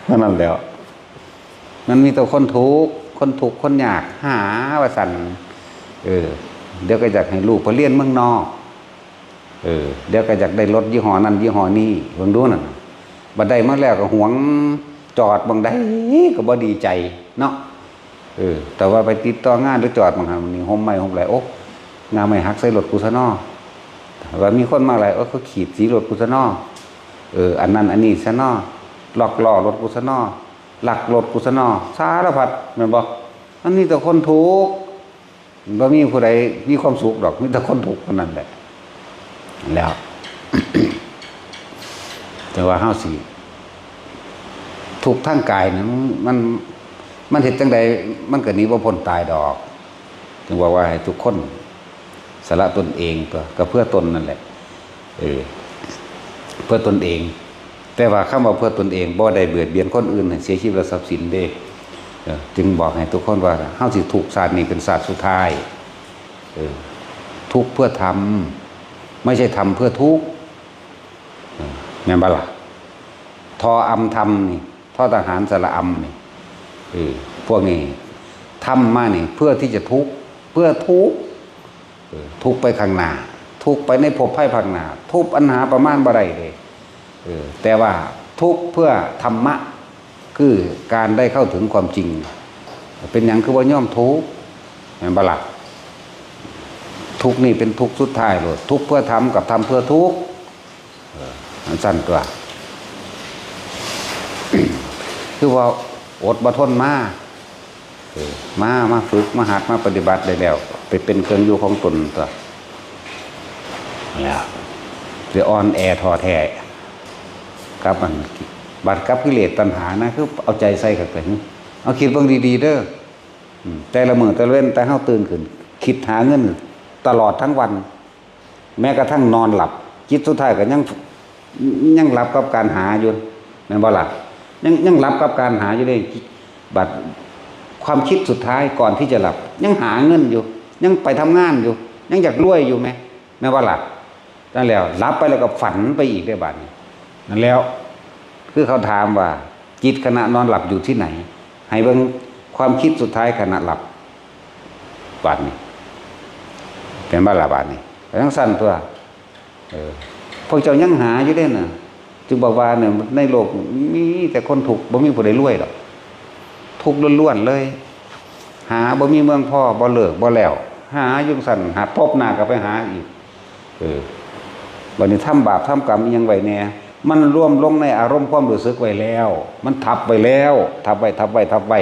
เท่านั้นแหล้ว มันมีแต่คนทุกข์ คนทุกข์ คนยาก หาว่าซั่น เออ เดี๋ยวก็อยากให้ลูกไปเรียนเมืองนอก เออ เดี๋ยวก็อยากได้รถยี่ห้อนั้นยี่ห้อนี้ เบิ่งดูนั่นน่ะ บัดได้มาแล้วก็หวง จอดหม่องใดก็บ่ดีใจเนาะ เออ แต่ว่าไปติดต่องานหรือจอดหม่องหั้นนี่ ห่มไม้ห่มไหล โอ้ งาไม้หักใส่รถกูซะน้อ ว่ามีคนมาหลาย โอ้ เขาขีดสีรถกูซะน้อ เออ อันนั้นอันนี้ซะน้อ ล็อกล้อรถกูซะน้อ ลักรถกูซะน้อ สารพัด แม่นบ่ มันมีแต่คนทุกข์ บ่มีผู้ใดมีความสุขดอก มีแต่คนทุกข์เท่านั้นแหละ แล้ว แต่ว่าเฮาสิ ทุกข์ทางกายนี่มัน มัน มันเฮ็ดจั่งใด มันก็หนีบ่พ้นตายดอก จึงบอกว่าให้ทุกคนสละตนเองตัว ก็เพื่อตนนั่นแหละ เออ เพื่อตนเอง แต่ว่าคำว่าเพื่อตนเอง บ่ได้เบียดเบียนคนอื่นให้เสียชีวิตและทรัพย์สินเด้ เออ จึงบอกให้ทุกคนว่า เฮาสิทุกข์ชาตินี้เป็นชาติสุดท้าย เออ ทุกข์เพื่อทำ ไม่ใช่ทำเพื่อทุกข์ เออ แม่นบ่ล่ะ ทออำทำนี่ ทอทหารสระอำนี่ เออ พวกนี้ทำมานี่ เพื่อที่จะทุกข์ เพื่อทุกข์ เออ ทุกข์ไปข้างหน้า ทุกข์ไปในภพภัยภาคหน้า ทุกข์อันหาประมาณบ่ได้เลย เออ แต่ว่าทุกข์เพื่อธรรมะ คือการได้เข้าถึงความจริง เป็นหยังคือบ่ยอมทุกข์ แม่นบ่ล่ะ ทุกข์นี่เป็นทุกข์สุดท้ายโลด ทุกข์เพื่อธรรมกับธรรมเพื่อทุกข์ เออ มันซั่นตัว คือว่าอดบ่ทนมา เออ มา มาฝึก มาหัด มาปฏิบัติได้แล้ว ไปเป็นเครื่องอยู่ของตนตัว แล้ว สิอ่อนแอท้อแท้ กับมัน บัดกับกิเลสตัณหานะ คือเอาใจใส่เข้าไป เอาคิดเบิ่งดีๆ เด้อ อืม แต่ละมื้อแต่ละเว็น แต่เฮาตื่นขึ้น คิดหาเงินตลอดทั้งวัน แม้กระทั่งนอนหลับ จิตสุดท้ายก็ยัง ยังหลับกับการหาอยู่ แม่นบ่ล่ะ ยัง ยังหลับกับการหาอยู่เลย บัดความคิดสุดท้ายก่อนที่จะหลับ ยังหาเงินอยู่ ยังไปทำงานอยู่ ยังอยากรวยอยู่แหม แม่นบ่ล่ะ นั่นแล้ว หลับไปแล้วก็ฝันไปอีกได้บัดนี้ นั่นแล้ว คือเขาถามว่า จิตขณะนอนหลับอยู่ที่ไหน ให้เบิ่งความคิดสุดท้ายขณะหลับ บัดนี้ เป็นบ่ล่ะบัดนี้ ก็จั่งซั่นตัว เออ พวกเจ้ายังหาอยู่เด้น่ะ จึงบอกว่าเนี่ย ในโลกมีแต่คนทุกข์ บ่มีผู้ใดรวยดอก ทุกข์ล้วนๆ เลย หาบ่มีเมืองพอ บ่เลิก บ่แล้ว หาอยู่ซั่น หาพบหน้าก็ไปหาอีก เออ บัดนี้ทำบาปทำกรรมอิหยังไว้แน่ มันรวมลงในอารมณ์ความรู้สึกไว้แล้ว มันทับไว้แล้ว ทับไว้ ทับไว้ ทับไว้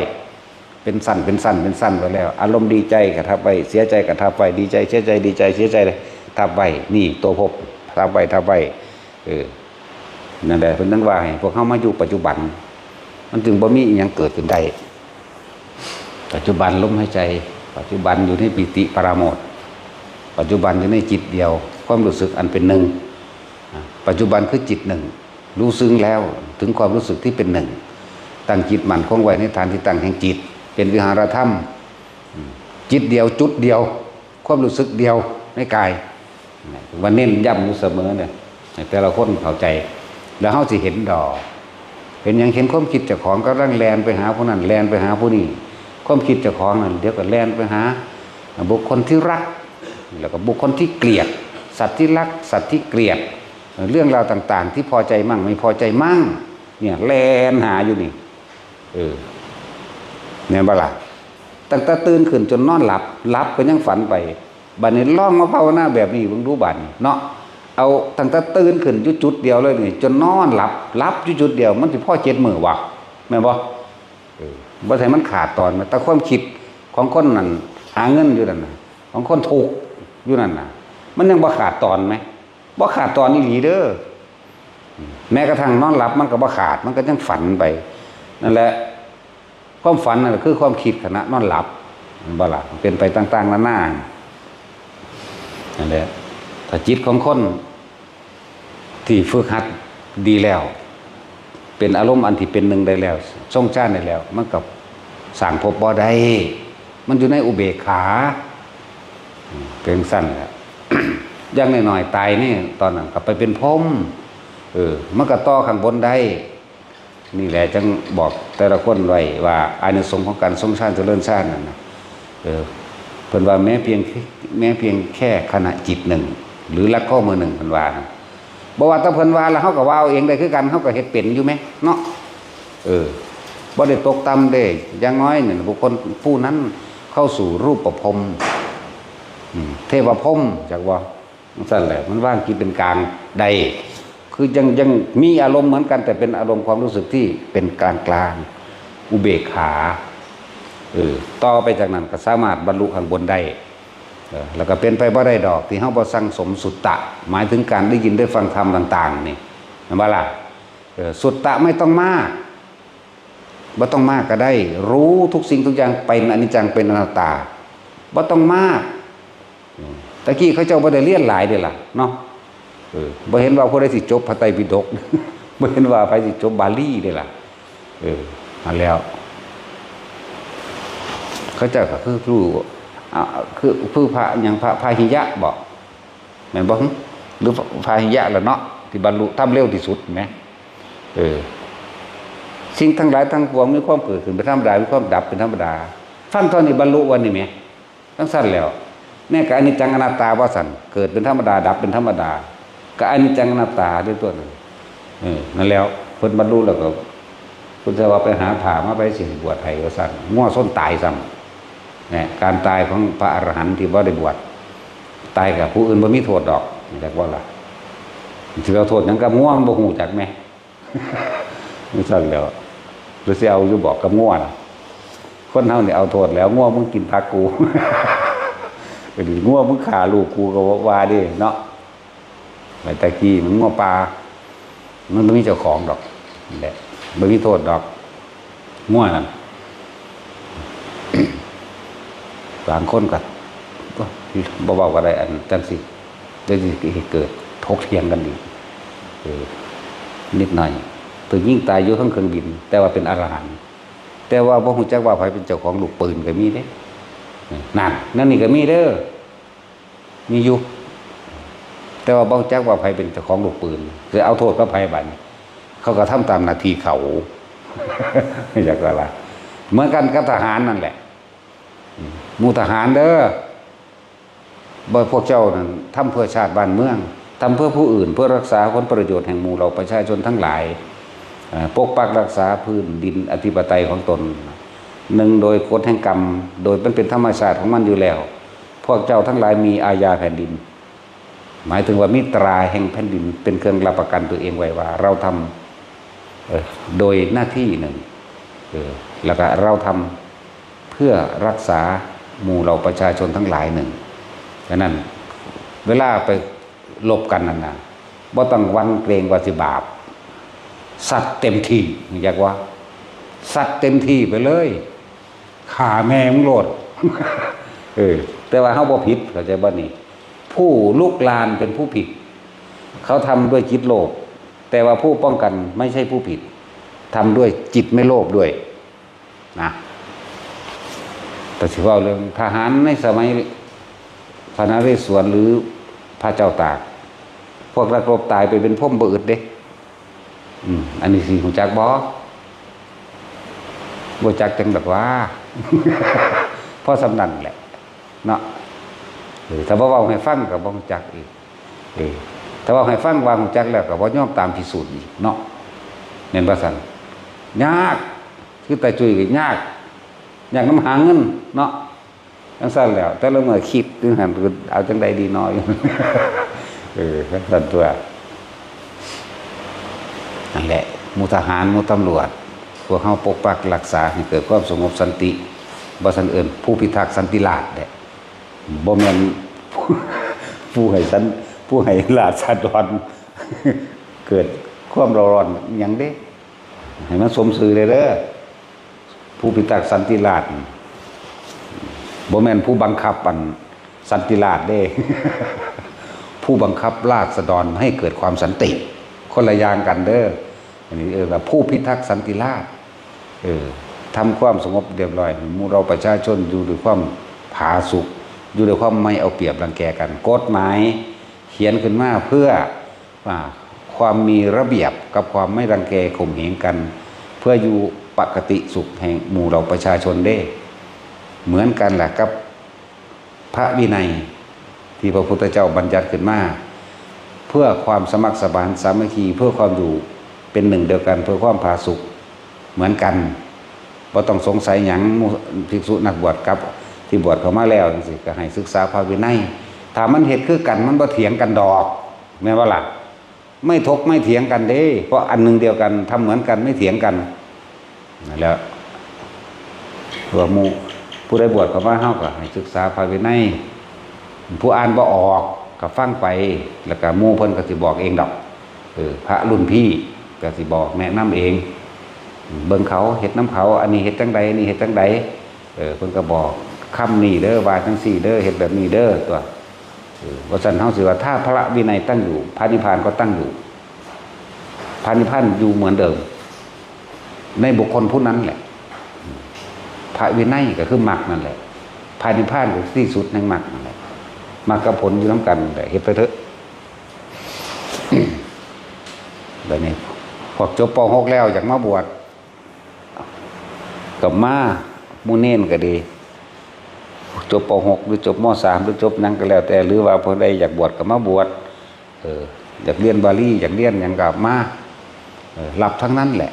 เป็นชั้น เป็นชั้น เป็นชั้นไว้แล้ว อารมณ์ดีใจก็ทับไว้ เสียใจก็ทับไว้ ดีใจ เสียใจ ดีใจ เสียใจ ทับไว้ นี่ตัวภพ ทับไว้ ทับไว้ เออ นั่นแหละ เพิ่นถึงว่าให้พวกเฮามาอยู่ปัจจุบัน มันจึงบ่มีอิหยังเกิดขึ้นได้ ปัจจุบันลมหายใจ ปัจจุบันอยู่ในปีติปราโมทย์ ปัจจุบันอยู่ในจิตเดียว ความรู้สึกอันเป็นหนึ่ง อ่ะ ปัจจุบันคือจิตหนึ่ง รู้ซึ้งแล้วถึงความรู้สึกที่เป็นหนึ่ง ตั้งจิตมั่นคงไว้ในฐานที่ตั้งแห่งจิต เป็นวิหารธรรม อืม จิตเดียว จุดเดียว ความรู้สึกเดียวในกาย ว่าเน้นย้ำอยู่เสมอเนี่ย ให้แต่ละคนเข้าใจ แล้วเฮาสิเห็นดอก เป็นหยังเห็นความคิดเจ้าของกำลังแล่นไปหาผู้นั้น แล่นไปหาผู้นี้ ความคิดเจ้าของนั่นเดี๋ยวก็แล่นไปหาบุคคลที่รัก แล้วก็บุคคลที่เกลียด สัตว์ที่รัก สัตว์ที่เกลียด เรื่องราวต่างๆ ที่พอใจมั่งไม่พอใจมั่ง เนี่ย แล่นหาอยู่นี่ เออ แม่นบ่ล่ะ ตั้งแต่ตื่นขึ้นจนนอนหลับ หลับก็ยังฝันไป บัดนี้ลองมาภาวนาแบบนี้เบิ่งดูบัดนี้เนาะ เอาตั้งแต่ตื่นขึ้นอยู่จุดเดียวเลยนี่ จนนอนหลับ หลับอยู่จุดเดียว มันสิพอเจ็ดมื้อวะ แม่นบ่? เออ บ่ให้มันขาดตอน แต่ความคิดของคนนั่นหาเงินอยู่นั่นน่ะ ของคนทุกข์อยู่นั่นน่ะ มันยังบ่ขาดตอนไหม? บ่ขาดตอนอีหลีเด้อ แม้กระทั่งนอนหลับมันก็บ่ขาด มันก็ยังฝันไป นั่นแหละ ความฝันนั่นคือความคิดขณะนอนหลับ แม่นบ่ล่ะ? มันเป็นไปต่างๆนานา นั่นแหละ ถ้าจิตของคนที่ฝึกหัดดีแล้ว เป็นอารมณ์อันที่เป็นหนึ่งได้แล้ว ทรงฌานได้แล้ว มันก็สร้างภพบ่ได้ มันอยู่ในอุเบกขา อืม เป็นจั่งซั้นแหละ อย่างน้อยๆ ตายนี่ ตอนนั้นก็ไปเป็นพรหม เออ มันก็ต่อข้างบนได้ นี่แหละจั่งบอกแต่ละคนไว้ว่า อานิสงส์ของการทรงฌานเจริญฌานนั่นน่ะ เออ เพิ่นว่าแม้เพียง แม้เพียงแค่ขณะจิตหนึ่ง หรือลักข้อมือหนึ่ง เพิ่นว่านะ บ่ว่าแต่เพิ่นว่า แล้วเฮาก็ว่าเอาเองได้คือกัน เฮาก็เฮ็ดเป็นอยู่แหมเนาะ เออ บ่ได้ตกต่ำเด้ อย่างน้อยเนี่ย บุคคลผู้นั้นเข้าสู่รูปพรหม อืม เทวพรหม จักบ่ จั่งซั้นแหละ มันวางจิตเป็นกลางได้ คือยัง ยังมีอารมณ์เหมือนกัน แต่เป็นอารมณ์ความรู้สึกที่เป็นกลางๆ อุเบกขา เออ ต่อไปจากนั้นก็สามารถบรรลุข้างบนได้ เออ แล้วก็เป็นไปบ่ได้ดอก ที่เฮาบ่สั่งสมสุตตะ หมายถึงการได้ยินได้ฟังธรรมต่างๆ นี่ แม่นบ่ล่ะ? เออ สุตตะไม่ต้องมาก บ่ต้องมากก็ได้ รู้ทุกสิ่งทุกอย่างเป็นอนิจจัง เป็นอนัตตา บ่ต้องมาก อืม ตะกี้เขาเจ้าบ่ได้เรียนหลายเด้ล่ะเนาะ เออ บ่เห็นว่าผู้ใดสิจบพระไตรปิฎก บ่เห็นว่าไผสิจบบาลีเด้ล่ะ เออ มาแล้ว เขาเจ้าก็คือผู้ อ่า คือ คือพระหยัง พระพาหิยะบ่ แม่นบ่ หรือพาหิยะล่ะเนาะ ที่บรรลุธรรมเร็วที่สุดแหม เออ สิ่งทั้งหลายทั้งปวงมีความเกิดขึ้นเป็นธรรมดา มีความดับเป็นธรรมดา ฟังเท่านี้บรรลุวันนี้แหม จั่งซั้นแล้ว แม้ก็อนิจจังอนัตตาว่าซั่น เกิดเป็นธรรมดา ดับเป็นธรรมดา ก็อนิจจังอนัตตาด้วยตัวนั้น เออ นั่นแล้ว เพิ่นบรรลุแล้วก็ เพิ่นจะว่าไปหาผ้ามาไปสิบวชให้ว่าซั่น งัวชนตายซ้ำ เนี่ย การตายของพระอรหันต์ที่บ่ได้บวช ตายกับผู้อื่นบ่มีโทษดอก จักว่าล่ะ สิเอาโทษหยังกับงัว มันบ่ฮู้จักแหม จั่งซั้นแล้ว หรือสิเอาอยู่บอกกับงัวน่ะ คนเฮานี่เอาโทษแล้ว งัวมึงกินผักกู งัวมึงฆ่าลูกกูก็ว่าเด้เนาะ แต่ตะกี้มันงัวป่า มันบ่มีเจ้าของดอก นั่นแหละ บ่มีโทษดอก งัวนั่น บางคนก็ บ่เว้าก็ได้ อันจั่งซี้ เดี๋ยวสิเกิดถกเถียงกันอีก เออ นิดหน่อย ถูกยิงตายอยู่เทิงเครื่องบิน แต่ว่าเป็นอรหันต์ แต่ว่าบ่ฮู้จักว่าไผเป็นเจ้าของลูกปืนก็มีเด้ นั่น นั่นนี่ก็มีเด้อ มีอยู่ แต่ว่าบ่รู้จักว่าไผเป็นเจ้าของลูกปืน สิเอาโทษกับไผบัดนี้ เขาก็ทำตามหน้าที่เขา อยากว่าล่ะ เหมือนกันกับทหารนั่นแหละ หมู่ทหารเด้อ บ่ พวกเจ้านั่นทำเพื่อชาติบ้านเมือง ทำเพื่อผู้อื่น เพื่อรักษาผลประโยชน์แห่งหมู่เหล่าประชาชนทั้งหลาย เอ่อ ปกปักรักษาพื้นดินอธิปไตยของตน หนึ่ง โดยกฎแห่งกรรม โดยมันเป็นธรรมชาติของมันอยู่แล้ว พวกเจ้าทั้งหลายมีอาญาแผ่นดิน หมายถึงว่ามีตราแห่งแผ่นดินเป็นเครื่องรับประกันตัวเองไว้ว่าเราทำ เอ่อ โดยหน้าที่หนึ่ง เออ แล้วก็เราทำเพื่อรักษาหมู่เหล่าประชาชนทั้งหลายหนึ่ง ฉะนั้นเวลาไปรบกันนั่นน่ะ บ่ต้องหวั่นเกรงว่าสิบาป ซัดเต็มที่ อยากว่า ซัดเต็มที่ไปเลย ฆ่าแม่มึงโลด เออ แต่ว่าเฮาบ่ผิด เข้าใจบ่นี่ ผู้ลุกรานเป็นผู้ผิด เขาทำด้วยจิตโลภ แต่ว่าผู้ป้องกันไม่ใช่ผู้ผิด ทำด้วยจิตไม่โลภด้วย นะ แต่สิเว้าเรื่องทหารในสมัยพระนเรศวรหรือพระเจ้าตาก พวกนักรบตายไปเป็นพรหมบ่อึดเด้ อืม อันนี้สิฮู้จักบ่? บ่จักจั่งดอกว่า เพราะส่ำนั้นแหละ เนาะ เออ ถ้าบ่เว้าให้ฟังก็บ่ฮู้จักอีก เออ ถ้าเว้าให้ฟังว่าฮู้จักแล้วก็บ่ยอมตามพิสูจน์อีกเนาะ แม่นบ่ซั่น? ยาก คือตาจุ้ยก็ยาก ยากนำหาเงินเนาะ จั่งซั่นแหล้ว แต่ละมื้อคิดอยู่หั่น เอาจั่งใดดีน้อ เออ จั่งซั่นตั่ว นั่นแหละ หมู่ทหาร หมู่ตำรวจ พวกเฮาปกปักรักษาให้เกิดความสงบสันติ บ่ซั้นเอิ้นผู้พิทักษ์สันติราษฎร์เด้ บ่แม่น ผู้ให้สัน ผู้ให้ราษฎร เกิดความเร่าร้อนหยังเด้ ให้มันสมชื่อเด้อ ผู้พิทักษ์สันติราษฎร์ บ่แม่นผู้บังคับอันสันติราษฎร์เด้ ผู้บังคับราษฎรให้เกิดความสันติ คนละอย่างกันเด้อ อันนี้เอิ้นว่าผู้พิทักษ์สันติราษฎร์ เออ ทำความสงบเรียบร้อย หมู่เราประชาชนอยู่ด้วยความผาสุก อยู่ด้วยความไม่เอาเปรียบรังแกกัน กฎหมายเขียนขึ้นมาเพื่อ อ่า ความมีระเบียบกับความไม่รังแกข่มเหงกัน เพื่ออยู่ปกติสุขแห่งหมู่เราประชาชนเด้ เหมือนกันแหละกับพระวินัยที่พระพุทธเจ้าบัญญัติขึ้นมา เพื่อความสมัครสมานสามัคคี เพื่อความอยู่เป็นหนึ่งเดียวกัน เพื่อความผาสุกเหมือนกัน บ่ต้องสงสัยหยัง หมู่ภิกษุนักบวชกับที่บวชเข้ามาแล้วจั่งซี้ ก็ให้ศึกษาพระวินัย ถ้ามันเฮ็ดคือกัน มันบ่เถียงกันดอก แม่นบ่ล่ะ ไม่ถกไม่เถียงกันเด้ เพราะอันหนึ่งเดียวกัน ทำเหมือนกัน ไม่เถียงกัน นั่นแหละ ว่าหมู่ ผู้ใดบวชเข้ามา เฮาก็ให้ศึกษาพระวินัย ผู้อ่านบ่ออกก็ฟังไป แล้วก็หมู่เพิ่นก็สิบอกเองดอก เออ พระรุ่นพี่ก็สิบอกแนะนำเอง เบิ่งเขา เฮ็ดนำเขา อันนี้เฮ็ดจั่งใด อันนี้เฮ็ดจั่งใด เออ เพิ่นก็บอก คำนี้เด้อ ว่าจั่งซี้เด้อ เฮ็ดแบบนี้เด้อ ตั่ว เออ ว่าซั่น เฮาสิว่า ถ้าพระวินัยตั้งอยู่ พระนิพพานก็ตั้งอยู่ พระนิพพานอยู่เหมือนเดิม ในบุคคลผู้นั้นแหละ พระวินัยก็คือมรรคนั่นแหละ พระนิพพานก็คือที่สุดแห่งมรรคนั่นแหละ มรรคกับผลอยู่นำกันนั่นแหละ เฮ็ดไปเถอะ บัดนี้ พวกจบ ป.หก แล้วอยากมาบวช ก็มา หมู่เณรก็ดี จบ ป.หก หรือจบ ม.สาม หรือจบหยังก็แล้วแต่ หรือว่าผู้ใดอยากบวชก็มาบวช เออ อยากเรียนบาลี อยากเรียนหยังก็มา เออ รับทั้งนั้นแหละ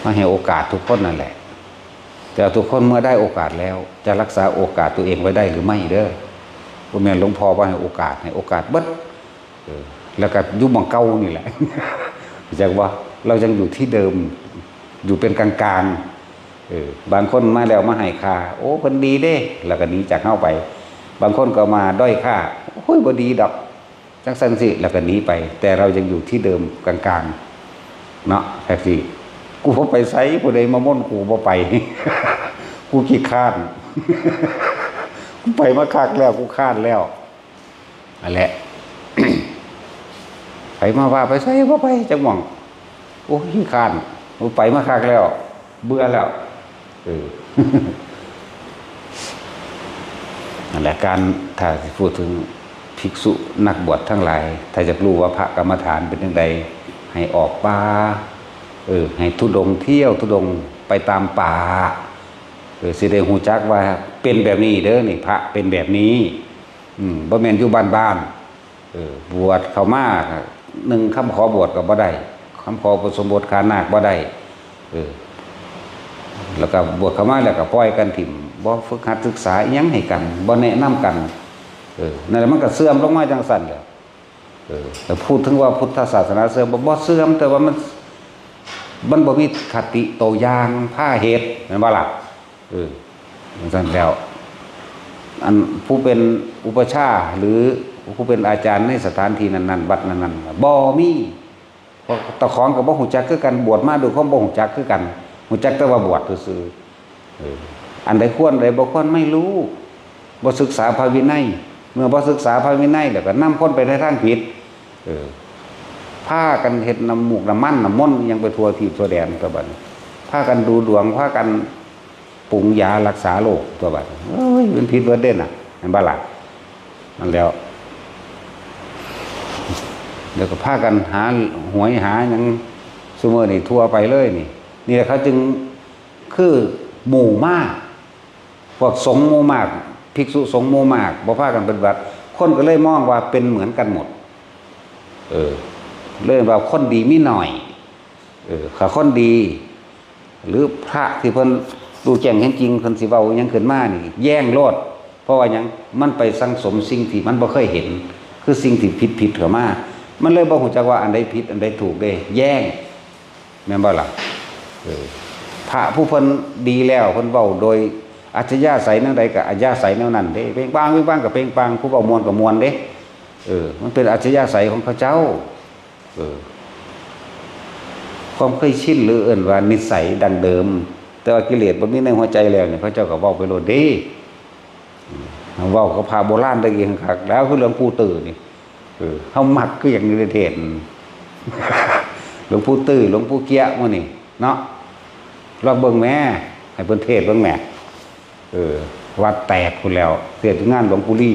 มาให้โอกาสทุกคนนั่นแหละ แต่ทุกคนเมื่อได้โอกาสแล้ว จะรักษาโอกาสตัวเองไว้ได้หรือไม่เด้อ บ่แม่นหลวงพ่อว่าให้โอกาส ให้โอกาสเบิด เออ แล้วก็อยู่หม่องเก่านี่แหละ จักว่าเรายังอยู่ที่เดิม อยู่เป็นกลางๆ เออ บางคนมาแล้วมาให้ค่า โอ้ เพิ่นดีเด้ แล้วก็หนีจากเฮาไป บางคนก็มาด้อยค่า โอ้ย บ่ดีดอก จั่งซั่นสิ แล้วก็หนีไป แต่เรายังอยู่ที่เดิมกลางๆ เนาะ จั่งซี้ กูบ่ไปไส ผู้ใดมาม่นกูบ่ไป กูขี้คร้าน กูไปมาคักแล้ว กูคร้านแล้ว นั่นแหละ ไผมาว่าไปไสบ่ไปจักหม่อง โอ้ย ขี้คร้าน ไปมาคักแล้ว เบื่อแล้ว เออ นั่นแหละ การ ถ้าสิพูดถึงภิกษุนักบวชทั้งหลาย ถ้าอยากรู้ว่าพระกรรมฐานเป็นจั่งใด ให้ออกป่า เออ ให้ธุดงค์เที่ยวธุดงค์ไปตามป่า เออ สิได้ฮู้จักว่าเป็นแบบนี้เด้อ นี่ พระเป็นแบบนี้ อืม บ่แม่นอยู่บ้านๆ เออ บวชเข้ามา หนึ่งคำขอบวชก็บ่ได้ คำขออุปสมบทขานาคบ่ได้ เออ แล้วก็บวชเข้ามาแล้วก็ปล่อยกันถิ่ม บ่ฝึกหัดศึกษาอิหยังให้กัน บ่แนะนำกัน เออ นั่นแหละ มันก็เสื่อมลงมาจั่งซั่นแหละ เออ แต่พูดถึงว่าพุทธศาสนาเสื่อม บ่ บ่เสื่อม แต่ว่ามัน มันบ่มีคติตัวอย่างพาเฮ็ด แม่นบ่ล่ะ เออ จั่งซั่นแล้ว อันผู้เป็นอุปัชฌาย์ หรือผู้เป็นอาจารย์ในสถานที่นั้นๆ วัดนั้นๆ บ่มี เพราะเจ้าของก็บ่ฮู้จักคือกัน บวชมาด้วยความบ่ฮู้จักคือกัน ฮู้จักแต่ว่าบวชซื่อๆ เออ อันใดควร อันใดบ่ควร ไม่รู้ บ่ศึกษาพระวินัย เมื่อบ่ศึกษาพระวินัยแล้วก็นำคนไปในทางผิด เออ พากันเฮ็ดน้ำมูกน้ำมันน้ำมนต์อิหยังไปทั่วทีปทั่วแดนตัวบัดนี้ พากันดูดวง พากันปรุงยารักษาโรคตัวบัดนี้ เอ้ย มันผิดเบิดเด้น่ะ แม่นบ่ล่ะ นั่นแล้ว แล้วก็พากันหาหวยหาหยัง ซุมื้อนี่ทั่วไปเลยนี่ นี่แหละเขาจึง คือหมู่มาก พวกสงฆ์หมู่มาก ภิกษุสงฆ์หมู่มาก บ่พากันปฏิบัติ คนก็เลยมองว่าเป็นเหมือนกันหมด เออ เลยว่าคนดีมีน้อย เออ ถ้าคนดี หรือพระที่เพิ่นรู้แจ้งเห็นจริง เพิ่นสิเว้าอิหยังขึ้นมานี่ แย่งโลด เพราะว่าหยัง มันไปสั่งสมสิ่งที่มันบ่เคยเห็น คือสิ่งที่ผิดๆเข้ามา มันเลยบ่ฮู้จักว่าอันใดผิดอันใดถูกเด้ แย้ง แม่นบ่ล่ะ เออ พระผู้เพิ่นดีแล้ว เพิ่นเว้าโดยอัธยาศัยแนวใดก็อัธยาศัยแนวนั้นเด้ เปล่งปลั่ง เปล่งปลั่งก็เปล่งปลั่ง ผู้เว้าม่วนก็ม่วนเด้ เออ มันเป็นอัธยาศัยของเขาเจ้า เออ ความเคยชินหรือเอิ้นว่านิสัยดั้งเดิม แต่ว่ากิเลสบ่มีในหัวใจแล้วนี่ เขาเจ้าก็เว้าไปโลดเด้ เว้ากับพระโบราณตะกี้คัก แล้วคือหลวงปู่ตื้อนี่ เออ เฮามักคือหยังอยู่ในเทศน์ หลวงปู่ตื้อ หลวงปู่เกี้ยะหมู่นี่เนาะ ลองเบิ่งแหม ให้เพิ่นเทศน์เบิ่งแหม เออ วัดแตกพู้นแล้ว เทศน์อยู่งานหลวงปู่ลี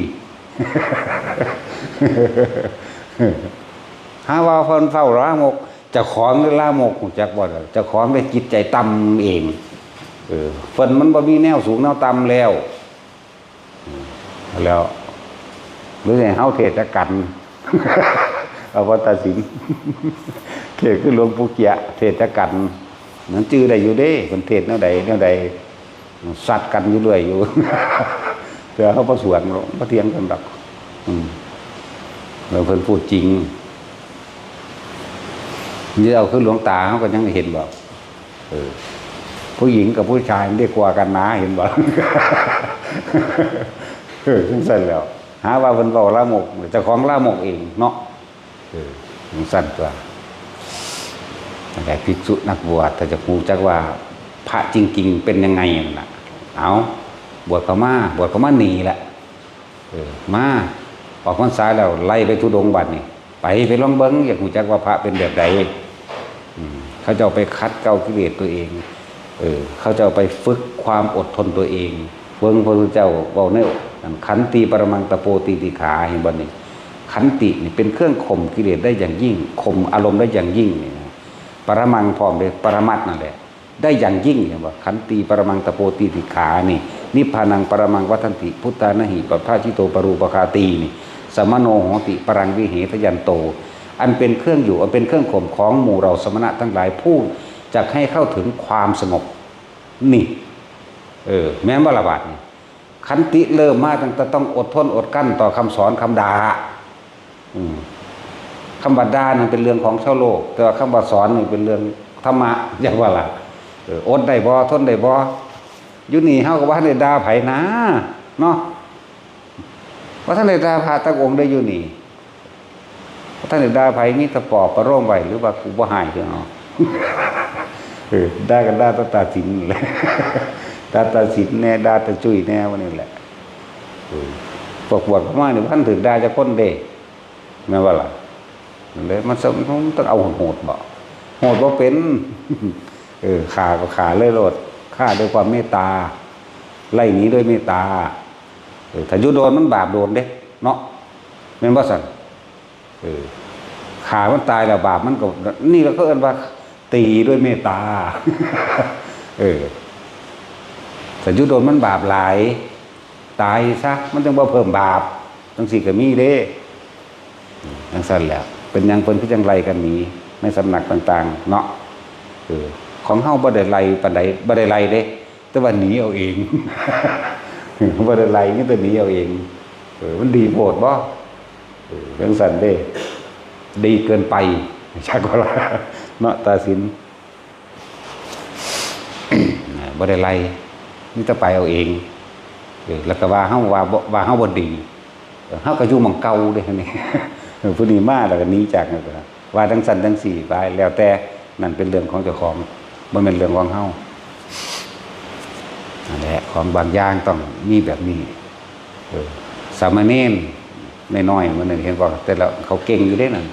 หาว่าเพิ่นเฝ้าลามก เจ้าของหรือลามกฮู้จักบ่ล่ะ เจ้าของได้จิตใจต่ำเอง เออ เพิ่นมันบ่มีแนวสูงแนวต่ำแล้ว แล้ว หรือสิให้เฮาเทศน์จักกั๋น เอาบ่ตัดสิน เทศน์คือหลวงปู่เกี้ยะ เทศน์จักกั๋น มันจื่อได้อยู่เด้ เพิ่นเทศน์แนวใดแนวใด ซัดกั๋นอยู่เรื่อยอยู่ แต่เฮาบ่สวนหรอก บ่เถียงกันดอก อืม แล้วเพิ่นพูดจริง นี่เอาคือหลวงตา เฮาก็ยังเห็นบ่ เออ ผู้หญิงกับผู้ชายมันได้กว่ากันนะ เห็นบ่ เออ จั่งซั้นแหล้ว หาว่าเพิ่นเว้าลามก เจ้าของลามกเองเนาะ เออ จั่งซั้นตั๊ว นั่นแหละ ภิกษุนักบวช ถ้าจะฮู้จักว่าพระจริงๆเป็นยังไงนั่นน่ะ เอา บวชเข้ามา บวชเข้ามานี่แหละ เออ มา ออกพรรษาแล้ว ไล่ไปธุดงค์บัดนี้ ไป ไปลองเบิ่ง อยากฮู้จักว่าพระเป็นแบบใด อืม เขาเจ้าไปขัดเกลากิเลสตัวเอง เออ เขาเจ้าไปฝึกความอดทนตัวเอง เบิ่งพระพุทธเจ้าเว้าในอัน ขันติปรมังตะโปตีติขา เห็นบ่นี่ ขันตินี่เป็นเครื่องข่มกิเลสได้อย่างยิ่ง ข่มอารมณ์ได้อย่างยิ่งนี่นะ ปรมังพร้อมเด้ ปรมัตถ์นั่นแหละ ได้อย่างยิ่ง เห็นบ่ ขันติปรมังตะโปตีติขานี่ นิพพานังปรมังวัฏฏันติ พุทธานะหิ ปัพพาจิโตปรูปคาตีนี่ สมโนโหติ ปรังวิเหทยันโต อันเป็นเครื่องอยู่ อันเป็นเครื่องข่มของหมู่เราสมณะทั้งหลาย ผู้จักให้เข้าถึงความสงบ นี่ เออ แม่นบ่ล่ะบาดนี่ ขันติเริ่มมาตั้งแต่ต้องอดทนอดกลั้นต่อคำสอนคำด่า อืม คำว่าด่านั่นเป็นเรื่องของชาวโลก แต่ว่าคำว่าสอนนี่เป็นเรื่องธรรมะ จั่งว่าล่ะ เออ อดได้บ่ ทนได้บ่ อยู่นี่เฮาก็บ่ทันได้ด่าไผนะ เนาะ บ่ทันได้ด่าพระจักองค์ได้อยู่นี่ บ่ทันได้ด่าไผ มีแต่ปลอบประโลมไว้ หรือว่ากูบ่ฮ้ายคือเฮา เออ ด่ากันด่าตาตาสินนี่แหละ ด่าตาสินแน่ ด่าตาจุ้ยแน่ ว่านี่แหละ เออ พวกบวชเข้ามานี่บ่ทันถูกด่าจักคนเด้ แม่นบ่ล่ะ นั่นแหละ มันต้อง มันต้องเอาโหดๆบ่ โหดบ่เป็น เออ ฆ่าก็ฆ่าเลยโลด ฆ่าด้วยความเมตตา ไล่หนีด้วยเมตตา เออ ถ้าอยู่โดนมันบาปโดนเด้ เนาะ แม่นบ่ซั่น เออ ฆ่ามันตายแล้วบาปมันก็ นี่แหละเขาเอิ้นว่า ตีด้วยเมตตา เออ ถ้าอยู่โดนมันบาปหลาย ตายซะ มันจั่งบ่เพิ่มบาป จั่งซี้ก็มีเด้ จั่งซั้นแหละ เป็นหยังเพิ่นคือจั่งไล่กันหนีในสำนักต่างๆ เนาะ เออ ของเฮาบ่ได้ไล่ปานใด บ่ได้ไล่เด้ แต่ว่าหนีเอาเอง บ่ได้ไล่ มีแต่หนีเอาเอง เออ มันดีโพดบ่ เออ จั่งซั้นเด้ ดีเกินไป จักว่าล่ะ เนาะ ตาสิน อ่า บ่ได้ไล่ มีแต่ไปเอาเอง เออ แล้วก็ว่าเฮาว่าบ่ ว่าเฮาบ่ดี เออ เฮาก็อยู่หม่องเก่าเด้ นี่ เออ ผู้นี้มาแล้วก็หนีจากนั่นก็ว่าจั่งซั้นจั่งซี้ไป แล้วแต่ นั่นเป็นเรื่องของเจ้าของ บ่แม่นเรื่องของเฮา นั่นแหละ ของบางอย่างต้องมีแบบนี้ เออ สามเณรน้อยๆ มื้อนั้นเห็นบ่ แต่ละเขาเก่งอยู่เด้นั่น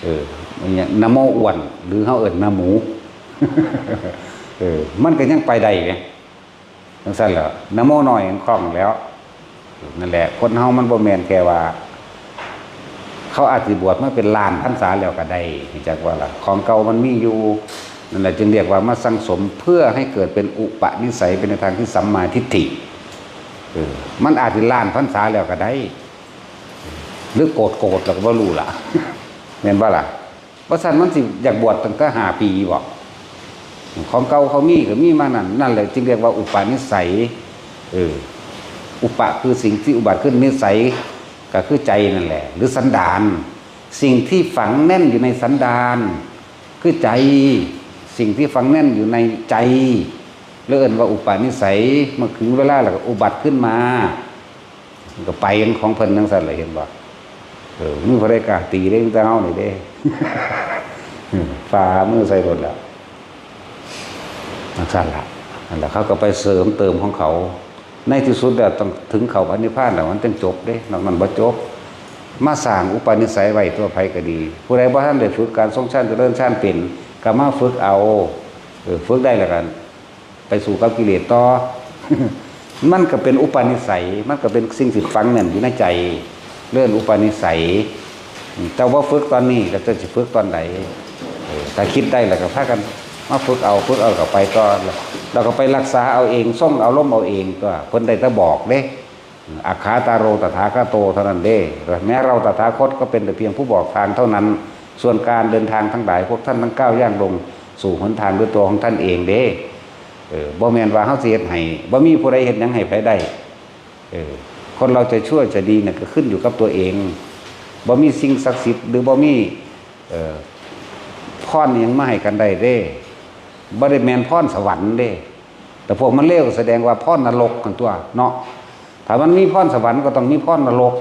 เออ มันหยัง นะโมอ้วน หรือเฮาเอิ้นนะหมู เออ มันก็ยังไปได้ไง จั่งซั้นแหละ นะโมน้อยมันคล่องแล้ว นั่นแหละ คนเฮามันบ่แม่นแค่ว่า เขาอาจสิบวชมาเป็นล้านพรรษาแล้วก็ได้ จักว่าล่ะ ของเก่ามันมีอยู่ นั่นแหละจึงเรียกว่ามาสั่งสมเพื่อให้เกิดเป็นอุปนิสัย เป็นในทางที่สัมมาทิฏฐิ เออ มันอาจสิล้านพรรษาแล้วก็ได้ หรือโกรธโกรธแล้วก็บ่รู้ล่ะ แม่นบ่ล่ะ บ่ซั้นมันสิอยากบวชตั้งแต่ห้าปีบ่ ของเก่าเขามีก็มีมานั่น นั่นแหละจึงเรียกว่าอุปนิสัย เออ อุปะคือสิ่งที่อุบัติขึ้น นิสัย ก็คือใจนั่นแหละ หรือสันดาน สิ่งที่ฝังแน่นอยู่ในสันดาน คือใจ สิ่งที่ฝังแน่นอยู่ในใจ เรียกว่าอุปาณิสัย เมื่อถึงเวลาแล้วก็อุบัติขึ้นมา มันก็ไปของเพิ่นจั่งซั่นแหละ เห็นบ่ เออ มีผู้ใดกล้าตีได้ มีแต่เฮานี่เด้ ฝ่ามือใส่รถแล้ว นั่นซั่นล่ะ นั่นแหละ เขาก็ไปเสริมเติมของเขา ในที่สุดแล้วต้องถึงเข้าพระนิพพานแล้ว มันจึงจบเด้ นอกนั้นบ่จบ มาสร้างอุปนิสัยไว้ตัวไผก็ดี ผู้ใดบ่ทันได้ฝึกการทรงฌานเจริญฌานเป็น ก็มาฝึกเอา เออ ฝึกได้แล้วกัน ไปสู้กับกิเลสต่อ มันก็เป็นอุปนิสัย มันก็เป็นสิ่งที่ฝังแน่นอยู่ในใจ เรื่องอุปนิสัย อืม เจ้าบ่ฝึกตอนนี้ แล้วเจ้าสิฝึกตอนใด เออ ถ้าคิดได้แล้วก็พากันมาฝึกเอา ฝึกเอาก็ไปต่อ แล้วก็ไปรักษาเอาเอง ทรงอารมณ์เอาเองตัว เพิ่นได้แต่บอกเด้ อักขาตาโรตถาคโตเท่านั้นเด้ แม้เราตถาคตก็เป็นแต่เพียงผู้บอกทางเท่านั้น ส่วนการเดินทางทั้งหลาย พวกท่านทั้งก้าวย่างลงสู่หนทางด้วยตัวของท่านเองเด้ เออ บ่แม่นว่าเฮาสิเฮ็ดให้ บ่มีผู้ใดเฮ็ดหยังให้ไผได้ เออ คนเราจะชั่วจะดีเนี่ยก็ขึ้นอยู่กับตัวเอง บ่มีสิ่งศักดิ์สิทธิ์ หรือบ่มี เออ พรอิหยังมาให้กันได้เด้ บ่ได้แม่นพรสวรรค์เด้ แต่พวกมันเลวก็แสดงว่าพรนรกกันตัวเนาะ ถ้ามันมีพรสวรรค์ก็ต้องมีพรนรก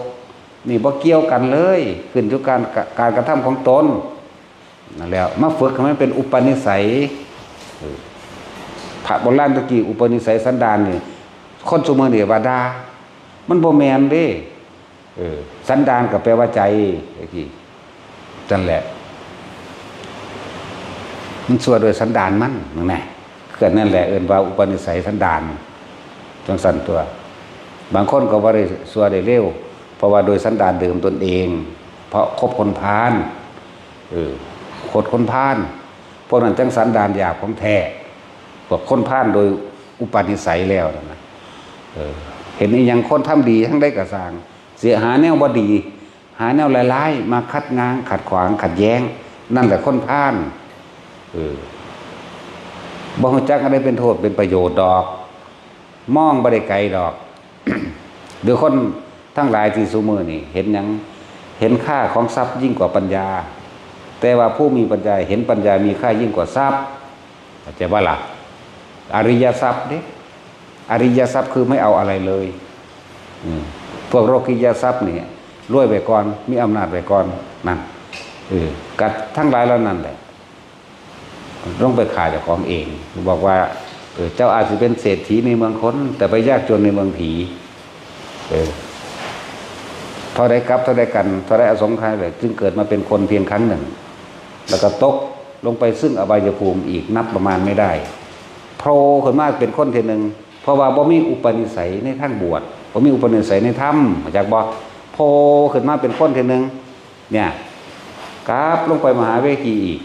นี่บ่เกี่ยวกันเลย ขึ้นอยู่การ การกระทำของตน นั่นแหละ มาฝึกให้มันเป็นอุปนิสัย เออ พระโบราณตะกี้อุปนิสัยสันดานนี่ คนซุมื้อนี่ว่าด่า มันบ่แม่นเด้ เออ สันดานก็แปลว่าใจ ตะกี้ นั่นแหละ มันชั่วโดยสันดานมัน นั่นแหละ คืออันนั้นแหละ เอิ้นว่าอุปนิสัยสันดาน จั่งซั่นตัว บางคนก็บ่ได้ชั่วได้เลว เพราะว่าโดยสันดานเดิมตนเอง เพราะคบคนพาล เออ คบคนพาล พวกนั้นจั่งสันดานหยาบของแท้ พวกคนพาลโดยอุปนิสัยแล้วนั่นนะ เออ เห็นอิหยังคนทำดีทั้งใดก็ซ่าง เสียหาแนวบ่ดี หาแนวร้ายๆ มาคัดง้าง ขัดขวาง ขัดแย้ง นั่นแหละคนพาล เออ บ่รู้จักอันใดเป็นโทษเป็นประโยชน์ดอก มองบ่ได้ไกลดอก หรือคนทั้งหลายที่ซุมื้อนี่เห็นหยัง เห็นค่าของทรัพย์ยิ่งกว่าปัญญา แต่ว่าผู้มีปัญญาเห็นปัญญามีค่ายิ่งกว่าทรัพย์ เข้าใจบ่ล่ะ อริยทรัพย์เด้ อริยทรัพย์คือไม่เอาอะไรเลย อืม พวกโลกิยทรัพย์นี่ รวยไว้ก่อน มีอำนาจไว้ก่อน นั่น เออ กัดทั้งหลายเหล่านั้นแหละ ลงไปฆ่าเจ้าของเอง บอกว่า เออ เจ้าอาจสิเป็นเศรษฐีในเมืองคน แต่ไปยากจนในเมืองผี เออ เท่าใดกับ เท่าใดกัน เท่าใดอสงไขยเลย จึงเกิดมาเป็นคนเพียงครั้งหนึ่ง แล้วก็ตกลงไปซึ่งอบายภูมิอีกนับประมาณไม่ได้ โผล่ขึ้นมาเป็นคนเทื่อหนึ่ง เพราะว่าบ่มีอุปนิสัยในทางบวช บ่มีอุปนิสัยในธรรม รู้จักบ่ โผล่ขึ้นมาเป็นคนเทื่อหนึ่ง เนี่ย กลับลงไปมหาเวทีอีก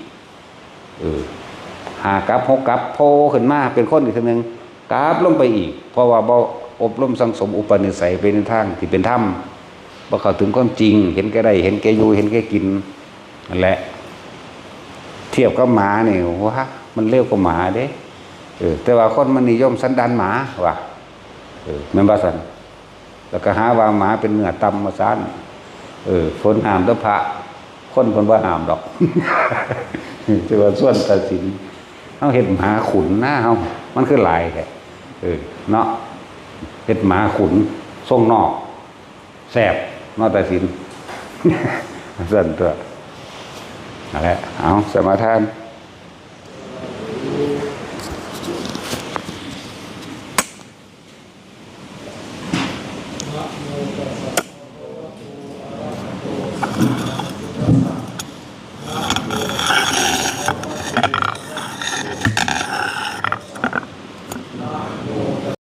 เออ ห้ากลับ หกกลับ โผล่ขึ้นมาเป็นคนอีกเทื่อหนึ่ง กลับลงไปอีก เพราะว่าบ่อบรมสั่งสมอุปนิสัยไปในทางที่เป็นธรรม บ่เข้าถึงความจริง เห็นแก่ได้ เห็นแก่อยู่ เห็นแก่กิน นั่นแหละ เทียบกับหมานี่ ว้า มันเลวกว่าหมาเด้ เออ แต่ว่าคนมันนิยมสันดานหมาว่ะ เออ แม่นบ่ซั่น แล้วก็หาว่าหมาเป็นเนื้อต่ำว่าซั่น เออ เพิ่นห้ามแต่พระ คนเพิ่นบ่ห้ามดอก แต่ว่าส่วนตัดสิน เฮาเฮ็ดหมาขุนนะเฮา มันคือหลายแท้ เออ เนาะ เฮ็ดหมาขุน ทรงนอก แซ่บ เนาะ ตัดสิน ซั่นตัว นั่นแหละ เอา สมาทาน